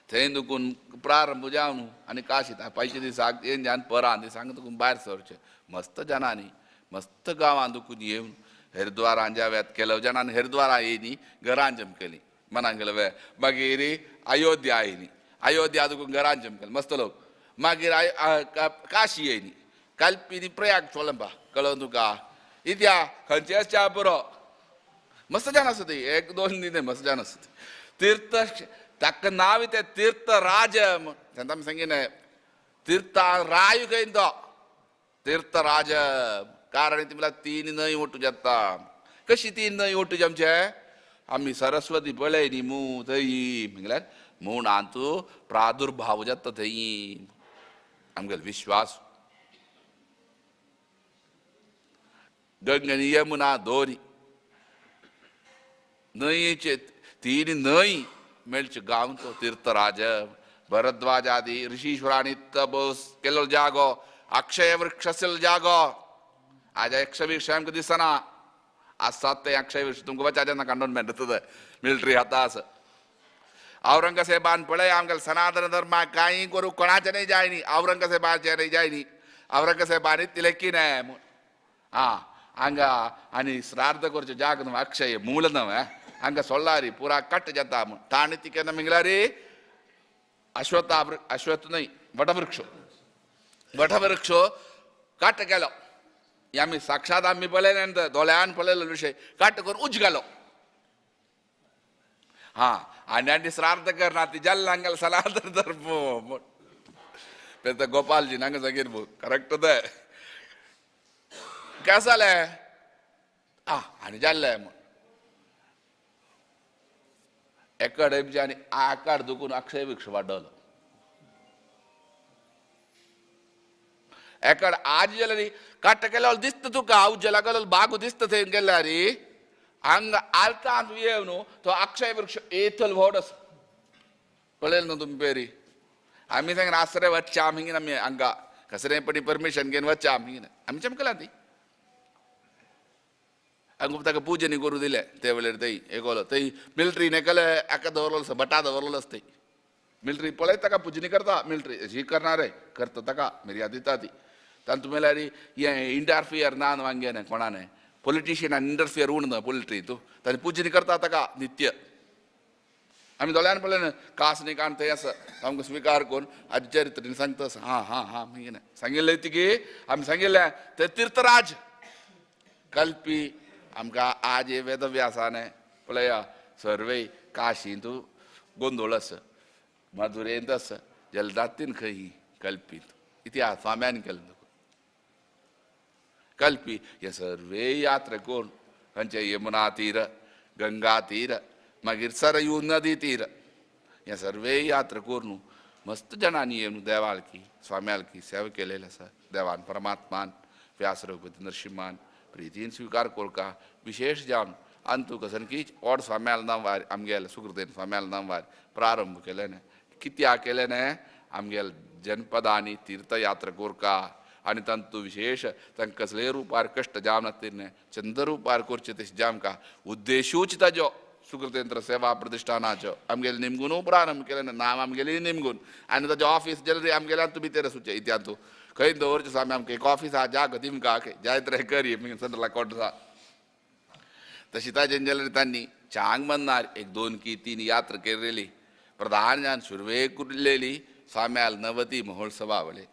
थंय दुखून प्रारंभ जावन आनी काशी पयशे दिसाक येवन जावन परान दिसांक तुका भायर सरचें. मस्त जाणांनी मस्त गांवांत दुखून येवन हरिद्वारान जाव्यात केलो जाणांनी हरिद्वारा येयनी घरान जमकेली मनान गेलो वे. मागीर अयोध्या येयली अयोध्या दुखून घरान जमकेली मस्त लोक. मागीर काशी येयली कल्पी प्रयाग चोलंबा कळोन तुका इत्या खंयचे च्या बरो मस्त जाण आसा ती एक दोन दीन मस्त जाण आसा ती तीर्थ ताका नांव तें तीर्थराज तेन्ना आमी सांगिल्लें तीर्थराय खंय तो तीर्थराज. कारण ती म्हणल्यार तीन न्हंय ओटू जाता. कशी तीन न्हंय ओटू आमचे आमी सरस्वती पळय न्ही मू थंय म्हणल्यार मुणांतू प्रादुर्भाव जाता थंय आमगेलो विश्वास. गंगा आनी यमुना दोनी न्हंयेचे तीन न्हंय मेळचे गांव तो तीर्थराज. भरद्वाज आदी ऋषीश्वरांनी तपस केल्लो जागो अक्षय वृक्ष आशिल्लो जागो. आज अक्षय वृक्ष आमकां दिसना आसात ते अक्षय वृक्ष तुमकां वचाचें ना कंटोनमेंट मिलिटरी हाता आसा. औरंगजेबान पळय आमकां सनातन धर्माक कांय करूं कोणाचें न्हय जाय न्ही औरंगजेबाचें न्हय जाय न्ही औरंगजेबान तिलें कितें आं हांगा आनी श्रार्ध करचें जाग न्हू अक्षय मूल न्हू हांगा सोल्लारी पुरा कट जाता म्हूण ताणें ती केन्ना म्हणल्यार अश्वत्थ अश्वत्थ न्हय वटवृक्ष वटवृक्ष कट केलो. आमी साक्षात आमी पळयलें दोळ्यान पळयलो विशय कट करून उज घालो. हां आनी आनी श्रार्ध करना ती जाल्लें हांगा सनातन धर्म म्हूण गोपालजी हांगा सांगीर करेक्ट तें कशें जालें आं आनी जाल्लें म्हूण एकाड आनी आकार दुखून अक्षय वृक्ष वाडलो. एकाड आज जाल्यार काट केल्यार दिसता तुका हांव जेला गेलो बागू दिसता थंय गेल्यार हांगा आलतांत येवन न्हू तो अक्षय वृक्ष येतल व्हड आसा पळयलें न्हू तुमी पेरी. आमी सांगना आसरे वच्चे आमी आमी हांगा कसरे पडी परमिशन घेवन वच्चे आमी आमी चमकला ती हांगा ताका पुजनी करूं दिलें ते वेळार थंय एकलो थंय मिलिटरीन एकले एका दवरलो आसा भटा दवरलो आसा थंय मिलिटरी पळयत ताका पुजनी करता मिलिटरी ही करणार करता ताका मिर्या दिता ती. तांतू म्हणल्यार हें इंटरफियर ना न्हू हांगेलें कोणानें पॉलिटिशियनान इंटरफियर उण ना पोलिट्री तूं ताणें पुजनी करता ताका नित्य. आमी दोळ्यान पळयलें कास न्ही कान थंय आसा आमकां स्विकार करून आज चरित्र सांगता आसा. हां हां हां मागीर सांगिल्लें ती आमी सांगिल्लें तें तीर्थराज कल्पी आमकां आज हे वेदव्यासाने पळया सर्वे काशींत गोंदोळ आसा मधुरेंत आसा जलदातीन खंय कल्पीत इतिहास स्वाम्यान केलो. कल्पी हे सर्वे यात्रा करून खंयचे यमुना तीर गंगा तीर मागीर सरयू नदी तीर हे सर्वे यात्रा करून मस्त जणांनी येवन देवालकी स्वाम्यालकी सेवा केलेली आसा. देवान परमात्मान व्यास रघुपती नरसिंहान प्रितीन स्वीकार करका विशेष जावन अंतू कसन की ओड स्वाम्याल नांवार आमगेले सुकृतेन स्वाम्याल नांवार प्रारंभ केले न्हय कित्याक केले न्हय आमगेले जनपदांनी तीर्थयात्रा करका आनी तांतू विशेष तांकां कसलेय रुपार कश्ट जावन नासतना चंद्र रुपार करचे तशें जामकां उद्देशूच ताजो सुकृतेंद्र सेवा प्रतिष्ठानाचो आमगेले निमगून प्रारंभ केले ना नांव आमगेली निमगून आनी ताजें ऑफीस जाल्यार आमगेले तूं भितर वचचें इत्यांतू खंय दवरचें स्वामी आमकां एक ऑफीस आहा जागो दिमकां जाय तर करी सेंट्रल अकावंट आसा तशी ताजें जाल्यार तांणी चांग मन्नार एक दोन की तीन यात्रा केलेली प्रधान जावन सुरवेक उरलेली स्वाम्याल नवती महोत्सवावळे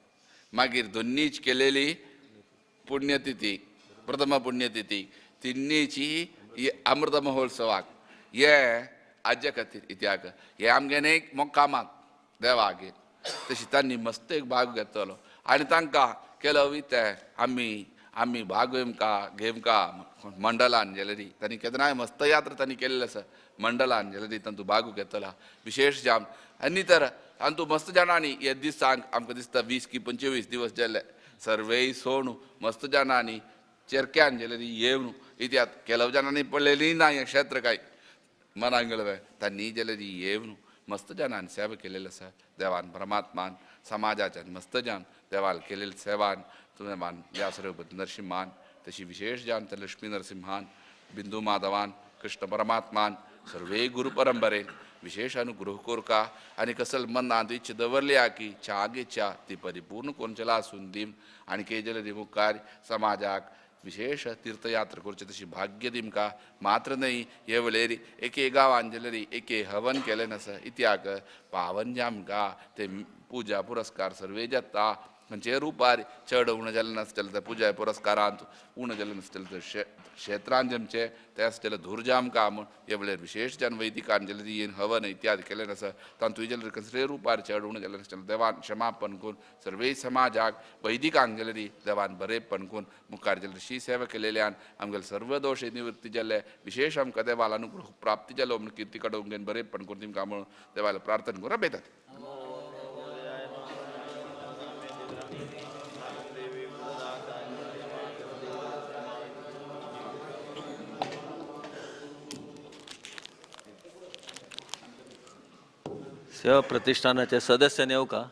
मागीर दोन्नीच केलेली पुण्यतिथी प्रथम पुण्यतिथी तिन्नीची अमृत महोत्सवाक हे आज्या खातीर इत्याक हे आमगे एक मोकामाक देवागेर तशी तांणी मस्त एक भाग घेतलो आनी तांकां केलो तें आमी आमी भाग घेमका घेमका मंडलान जाल्यार तांणी केन्नाय मस्त यात्रा तांणी केल्ली आसा मंडलान जाल्यार तांतू भाग घेतला विशेष जावन आनी तर तांतू मस्त जाणांनी हे दिसांक आमकां दिसता 20 की 25 दिवस जाले सर्वेय सोणू मस्त जाणांनी चेरक्यान जाल्यार येवन इत्यात केलव जाणांनी पडलेली ना हें क्षेत्र काय मनांगलवे तांणी जाल्यार येवन मस्त जाणान सेवा केलेली आसा. देवान परमात्मान समाजाच्यान मस्त जान देवाल केलेले सेवान तुवें व्यास रघुपती नरसिंहान तशी विशेष जान तर लक्ष्मी नरसिंहान बिंदू माधवान कृष्ण परमात्मान सर्वे गुरु परंपरेन विशेष अनुग्रह कोरका आनी कसल मनांत इच्छा दवरली की च्या च्या ती परिपूर्ण कोणचेला आसून दीम आनी केजले मुखार समाजाक विशेष तीर्थयात्रा करचे तशी भाग्य दिमका मात्र न्हय हे वेळेर एके गांवान जाल्यार एके हवन केलें नासा इत्याक पावन जामका ते पुजा पुरस्कार सर्वे जाता खंयचे रुपार चड उणें जालें नासतलें तर पुजा पुरस्कारांत उणें जालें नासतलें तर क्षेत्रान जमचें तें आसतलें धूर जामका म्हूण हे वेळेर विशेष जावन वैदिकान जाल्यार येन हवन इत्यादी केलें नासा तातूंत जाल्यार कसलेय रुपार चड उणें जालें नासतलें देवान क्षमापण करून सर्वे समाजाक वैदिकांक जाल्यार देवान बरेपण करून मुखार जाल्यार शी सेवा केलेल्यान आमगेले सर्व दोश निवृत्ती जाल्ले विशेष आमकां देवाल अनुग्रह प्राप्ती जालो म्हूण किर्ती कडोवंक घेवन बरेपण करून तिमकां म्हणून देवाला प्रार्थना करून बेतात. सेवा प्रतिष्ठानाचे सदस्य येऊ का?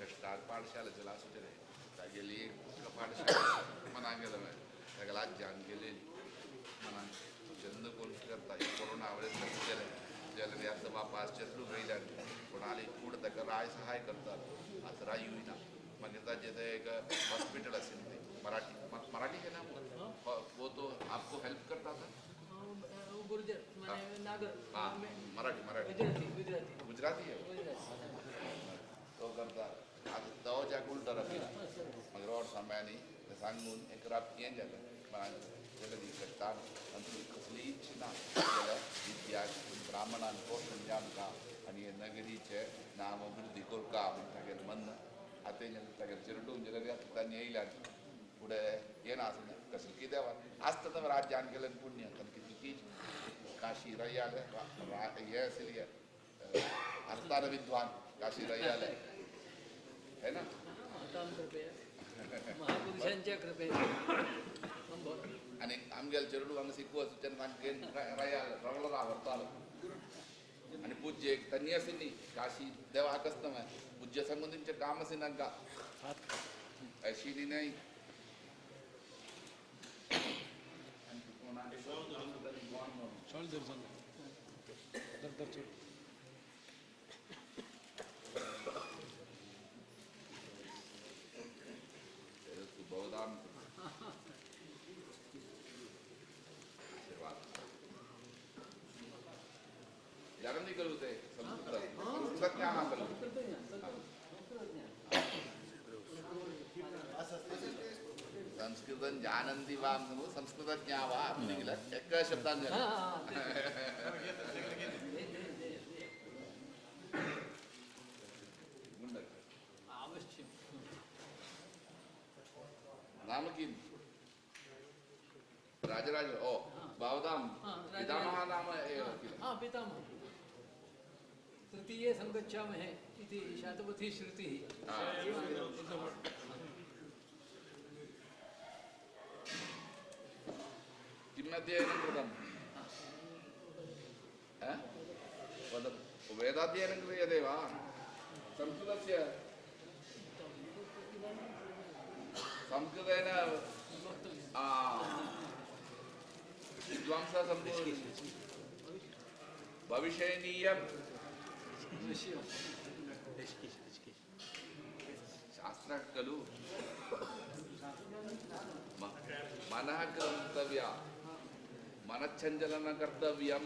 कष्टार पाठशाला चला सुटे तागेली पाठशाला मना गेलं तागेला जान गेलेली मना चंद कोण करता कोरोना वेळेस कसं केलं जाल्यार आतां बापा चेडूं येयल्यार कोणाली कूड ताका राय सहाय करतात आतां राय येयना मागीर ताजें तें एक हॉस्पिटल आशिल्लें तें मराठी मराठी है ना वो तो आपको हेल्प करता था हाँ मराठी मराठी गुजराती है तो करता आतां तो जाका उल्टो राखिना मागीर रोड साम्यांनी तें सांगून एक रात हें जालें जगदी करता आनी कसली इच्छा ना जाल्यार विद्या ब्राह्मणान पोषण जामकां आनी हे नगरीचें नाम वृद्धी करका म्हण तागेलें मन आतां तागेलें चेरडूं जाल्यार आतां तांणी येयल्यार फुडें हें ना आसना कसलें कितें आसता तर राज्यान केलें पुण्य कारण की काशी रय्याले हें आशिल्ली आसताना विद्वान काशी रय्याले है ना महापुरुषांच्या कृपेने आनी आमगेले चेरडूं हांगा शिकू आसा तेन्ना रयाल रगलो आवडतालो आनी पूज्य एक तन्नी आशिल्ली काशी देवाक आसता मागीर पूज्य सांगून तुमचें काम आशिल्लें हांकां अशी न्ही न्हय जाणून खलु ते संस्कृत संस्कृतज्ञाः खलु संस्कृतं जानन्ति वा संस्कृतज्ञा वा किल एक शब्दान् नाम किं राजराज ओ भवतां पितामहः नाम एव किल पितामहः तृतीये सङ्गच्छामहे इति शातपथी श्रुतिः। किम् अध्ययनं कृतं? वेदाध्ययनं क्रियते वा? संस्कृतस्य संस्कृतेन विद्वांसः सम्पूर्ण भविष्यनीयं शास्त्र खलु मनः कर्तव्य मनश्चंचलन कर्तव्यम।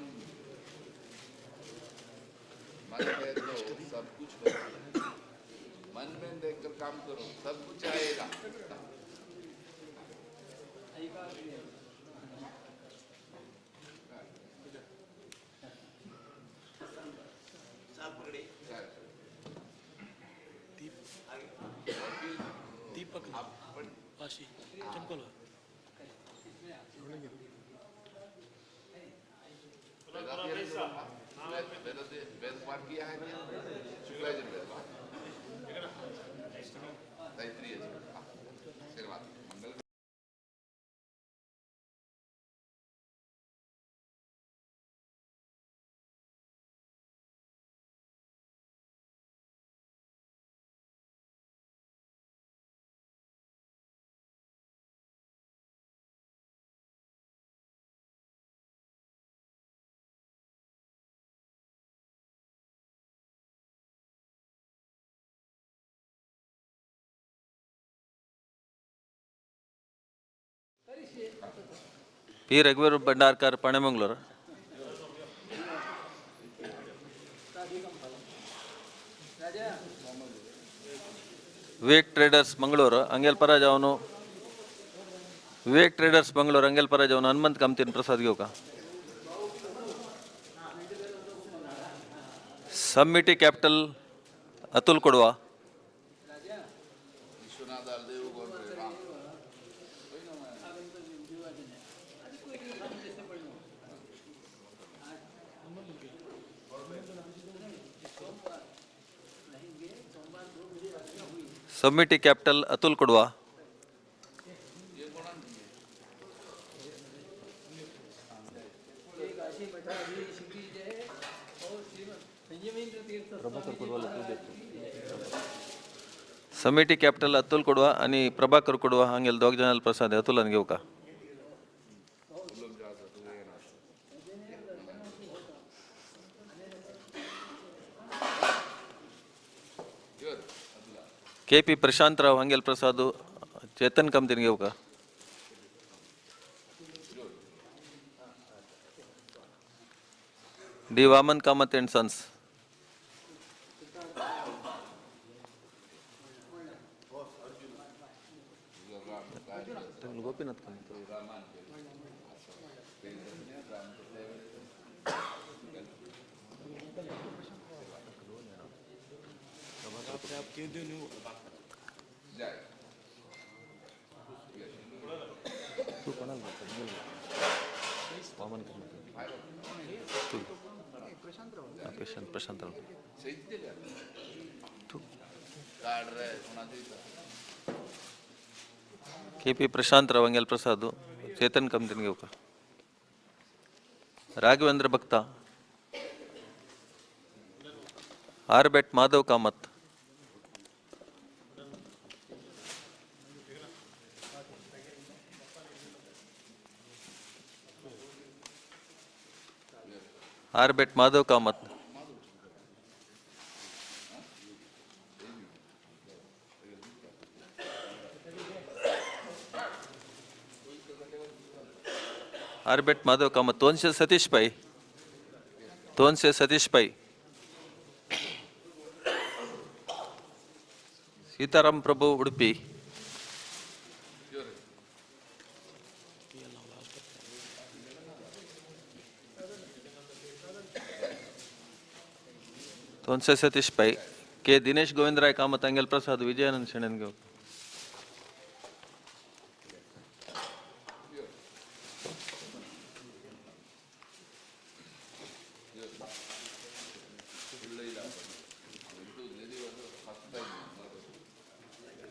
मन है तो सब कुछ होगा, मन में देखकर काम करो सब कुछ आएगा। दीपक वाशी चमकोल वेद पाठ किया है क्या? शुक्ल यजुर्वेद तैत्तिरीय आशीर्वाद मंगल। पी रघुवीर भंडारकर पणेमंगलूर। विवेक ट्रेडर्स मंगळूर अंगेल पराजावನು विवेक ट्रेडर्स मंगळूर अंगेल पराजावನು हनुमंत कामतीन प्रसाद घेऊ का? समिटी कॅपिटल अतुल कोडवा। समिटी कॅपिटल अतुल कोडवा। पीठाधीश की जय। और श्रीमद संयमेंद्र तीर्थ समिती कॅपिटल अतुल कोडवा आणि प्रभाकर कोडवा हांगेल दोग जाणांल प्रसाद अतुलान घेवका। के पी प्रशांत राव हांगेल प्रसाद चेतन कमतीन घेवका। D Vaman Kamath and sons. Gopinath Kamath. Prashant Prashant Rao. K P Prashant Rao हांगेल प्रसाद चेतन कमतीन घेवका। Raghavendra Bhakta. Arbet Madhav Kamath. Arbet Madhav Kamath. Arbet Madhav Kamath. Tonse Satish Pai. Tonse Satish Pai. Sitaram Prabhu Udupi. Tonse Satish Pai. K Dinesh Govindaray Kamath हांगेल प्रसाद विजयानंद शेणेन घेवका।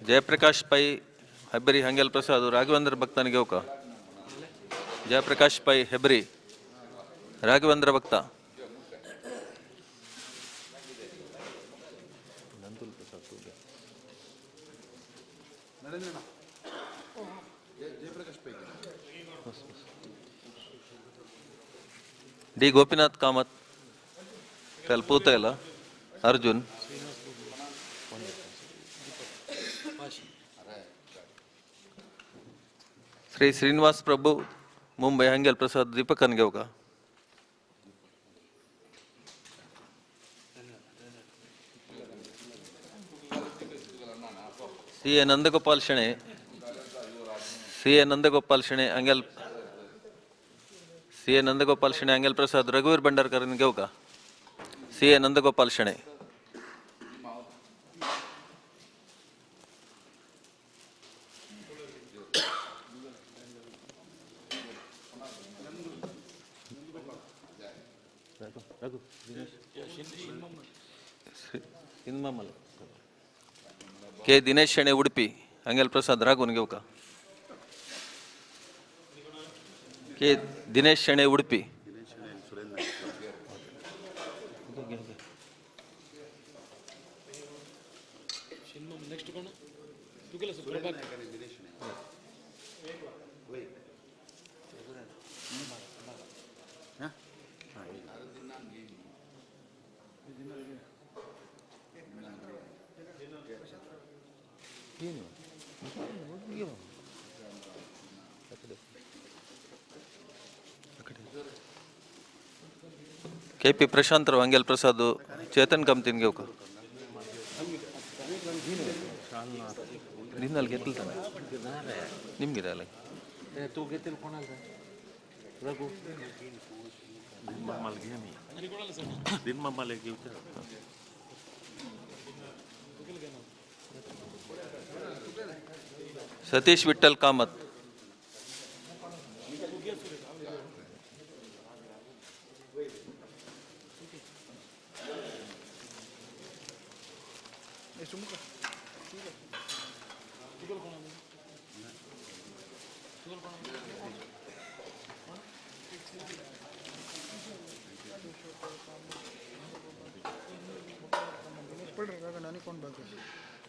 जयप्रकाश पै हेब्री हांगेल प्रसाद राघवेंद्र भक्तान घेवका। Jayaprakash Pai Hebri Raghavendra Bhakta. D Gopinath Kamath कलपूतेल अर्जुन। श्री श्रीनिवास प्रभु मुंबई हांगेल प्रसाद दीपकन घेवका। C A Nandagopal Shenoy. C A Nandagopal Shenoy हांगेल C A Nandagopal Shenoy हांगेल प्रसाद रघुवीर भंडारकर घेवका। C A Nandagopal Shenoy. K Dinesh Shenoy Udupi हांगेल प्रसाद राघून घेवका। K Dinesh Shenoy Udupi. K P Prashant राव हांगेल प्रसाद चेतन कमतीन घेवका। निन्नाल घेतलं ताणें निमगे जालें Satish Vitthal Kamat.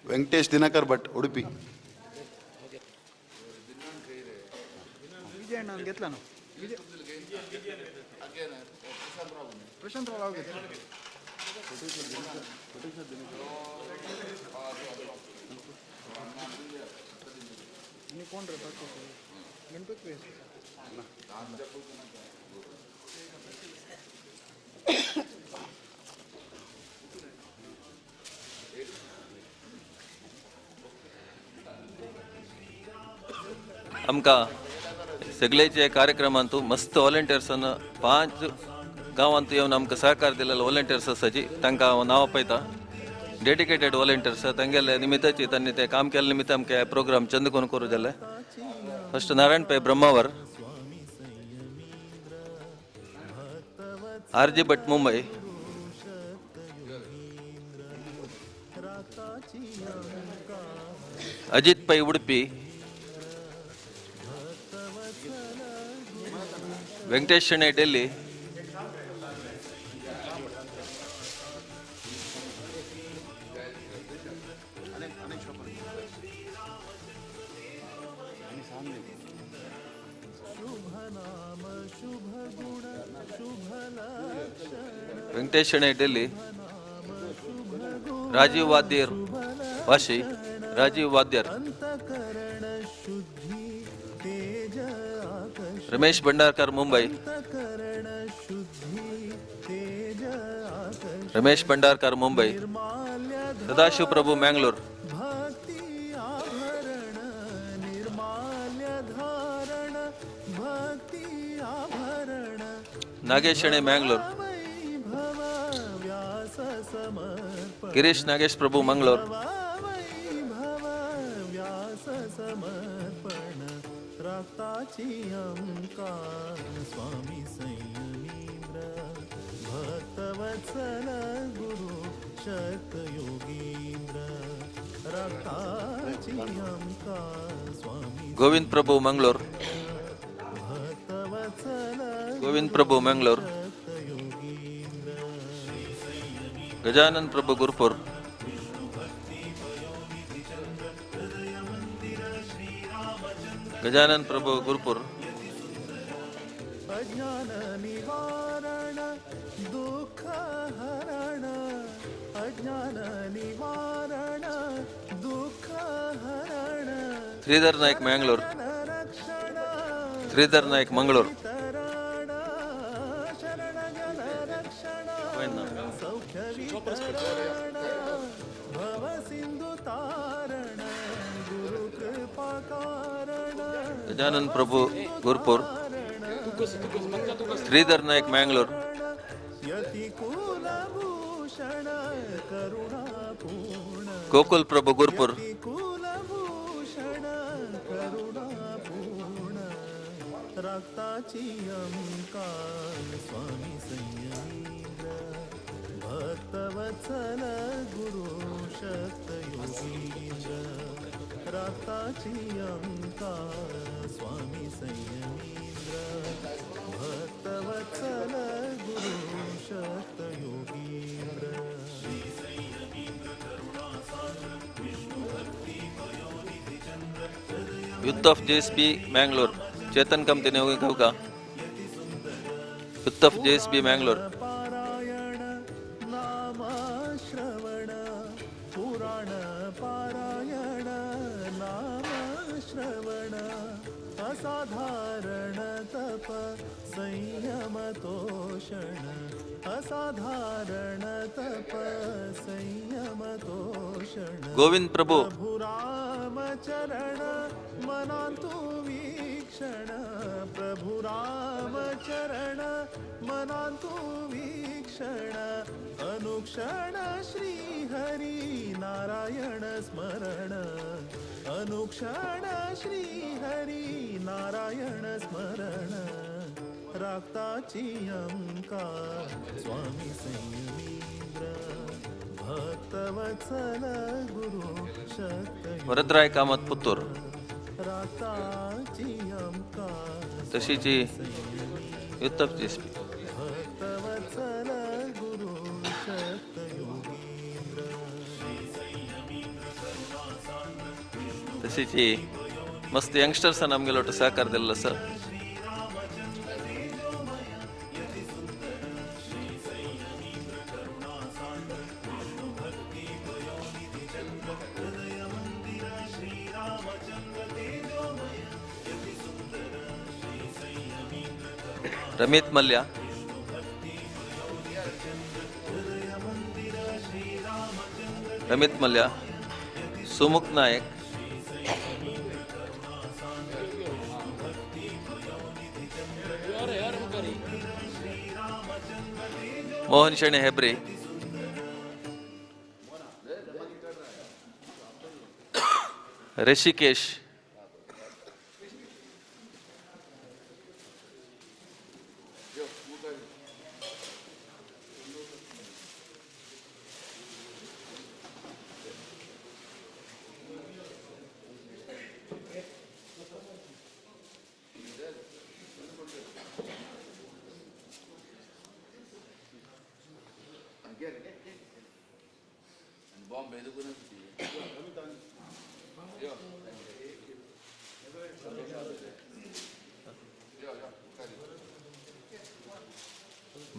Venkatesh Dinakar Bhat Udupi. आमकां सगळेचे कार्यक्रमांतू मस्त वॉलंटियर्सान 5 गांवांत येवन आमकां सहकार दिलेले वॉलंटियर्स आसाची तांकां हांव नांव पळयता. डेडिकेटेड वॉलंटियर्स तांगेले निमित्ताची तांणी ते काम केल्ले निमित्त आमकां प्रोग्राम चंद करून करूं जाले. First Narayan Pai Brahmavar, R G Bhat Mumbai, Ajit Pai Udupi, Venkatesh Shenoy Delhi, Venkatesh Shenoy Delhi, Rajiv Vadyar Vashi, Rajiv Vadyar, Ramesh Bhandarkar Mumbai, Ramesh Bhandarkar Mumbai, Sadashiv Prabhu Mangalore, Nagesh Shenoy Mangalore, Girish Nagesh Prabhu Mangalore, Govind Prabhu Mangalore, Govind Prabhu Mangalore, Gajanan Prabhu Gurpur, Gajanan Prabhu Gurpur, Sridhar Naik Mangalore, Sridhar Naik Mangalore, Gajanan Prabhu Gurpur, Sridhar Naik Mangalore, Gokul Prabhu Gurpur, youth of JSB Mangalore, Chetan Kamti का youth of JSB Mangalore, Govind Prabhu, Varadraya Kamath Puttur, तशीची youth of JSB. सी मस्त यंगस्टर्सान आमगेलो सहकार दिल्लो आसा. Ramit Mallya, Ramit Mallya, Sumukh Naik, Mohan Shenoy Hebre, Rishikesh,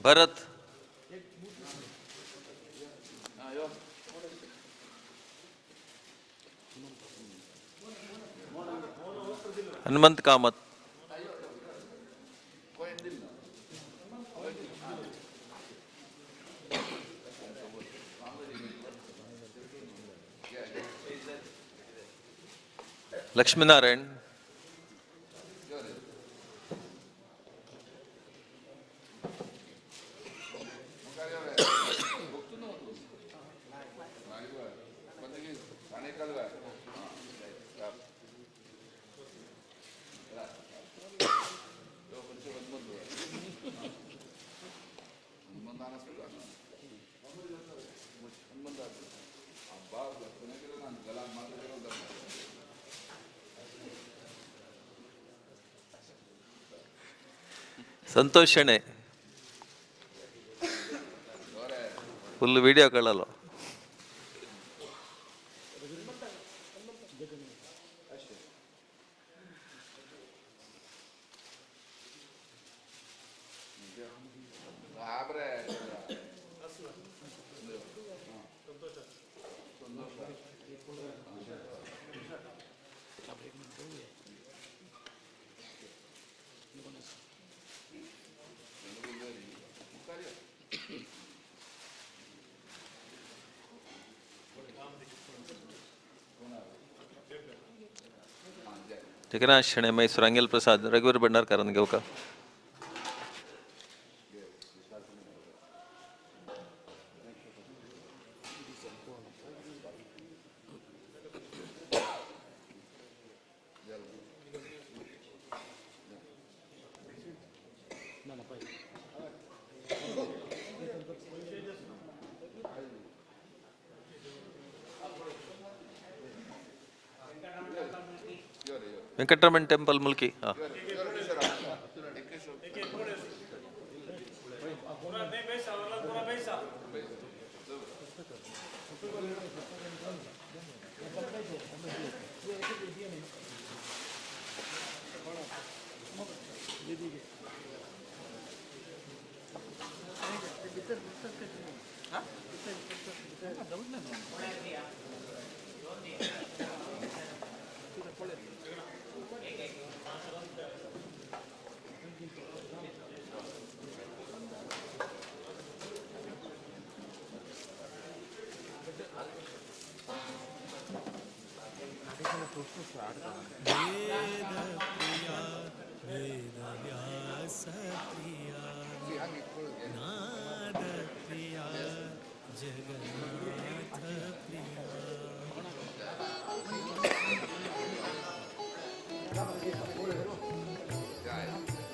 Bharat, Hanumant Kamath, Lakshminarayan, Santosh Shenoy, full video कळलो. जगन्नाथ शेणे, मैसूर, अंगेल प्रसाद, रघुवीर भंडारकर घेवका. वेंकटरमण टेम्पल मुल्की. हाँ, Yeah.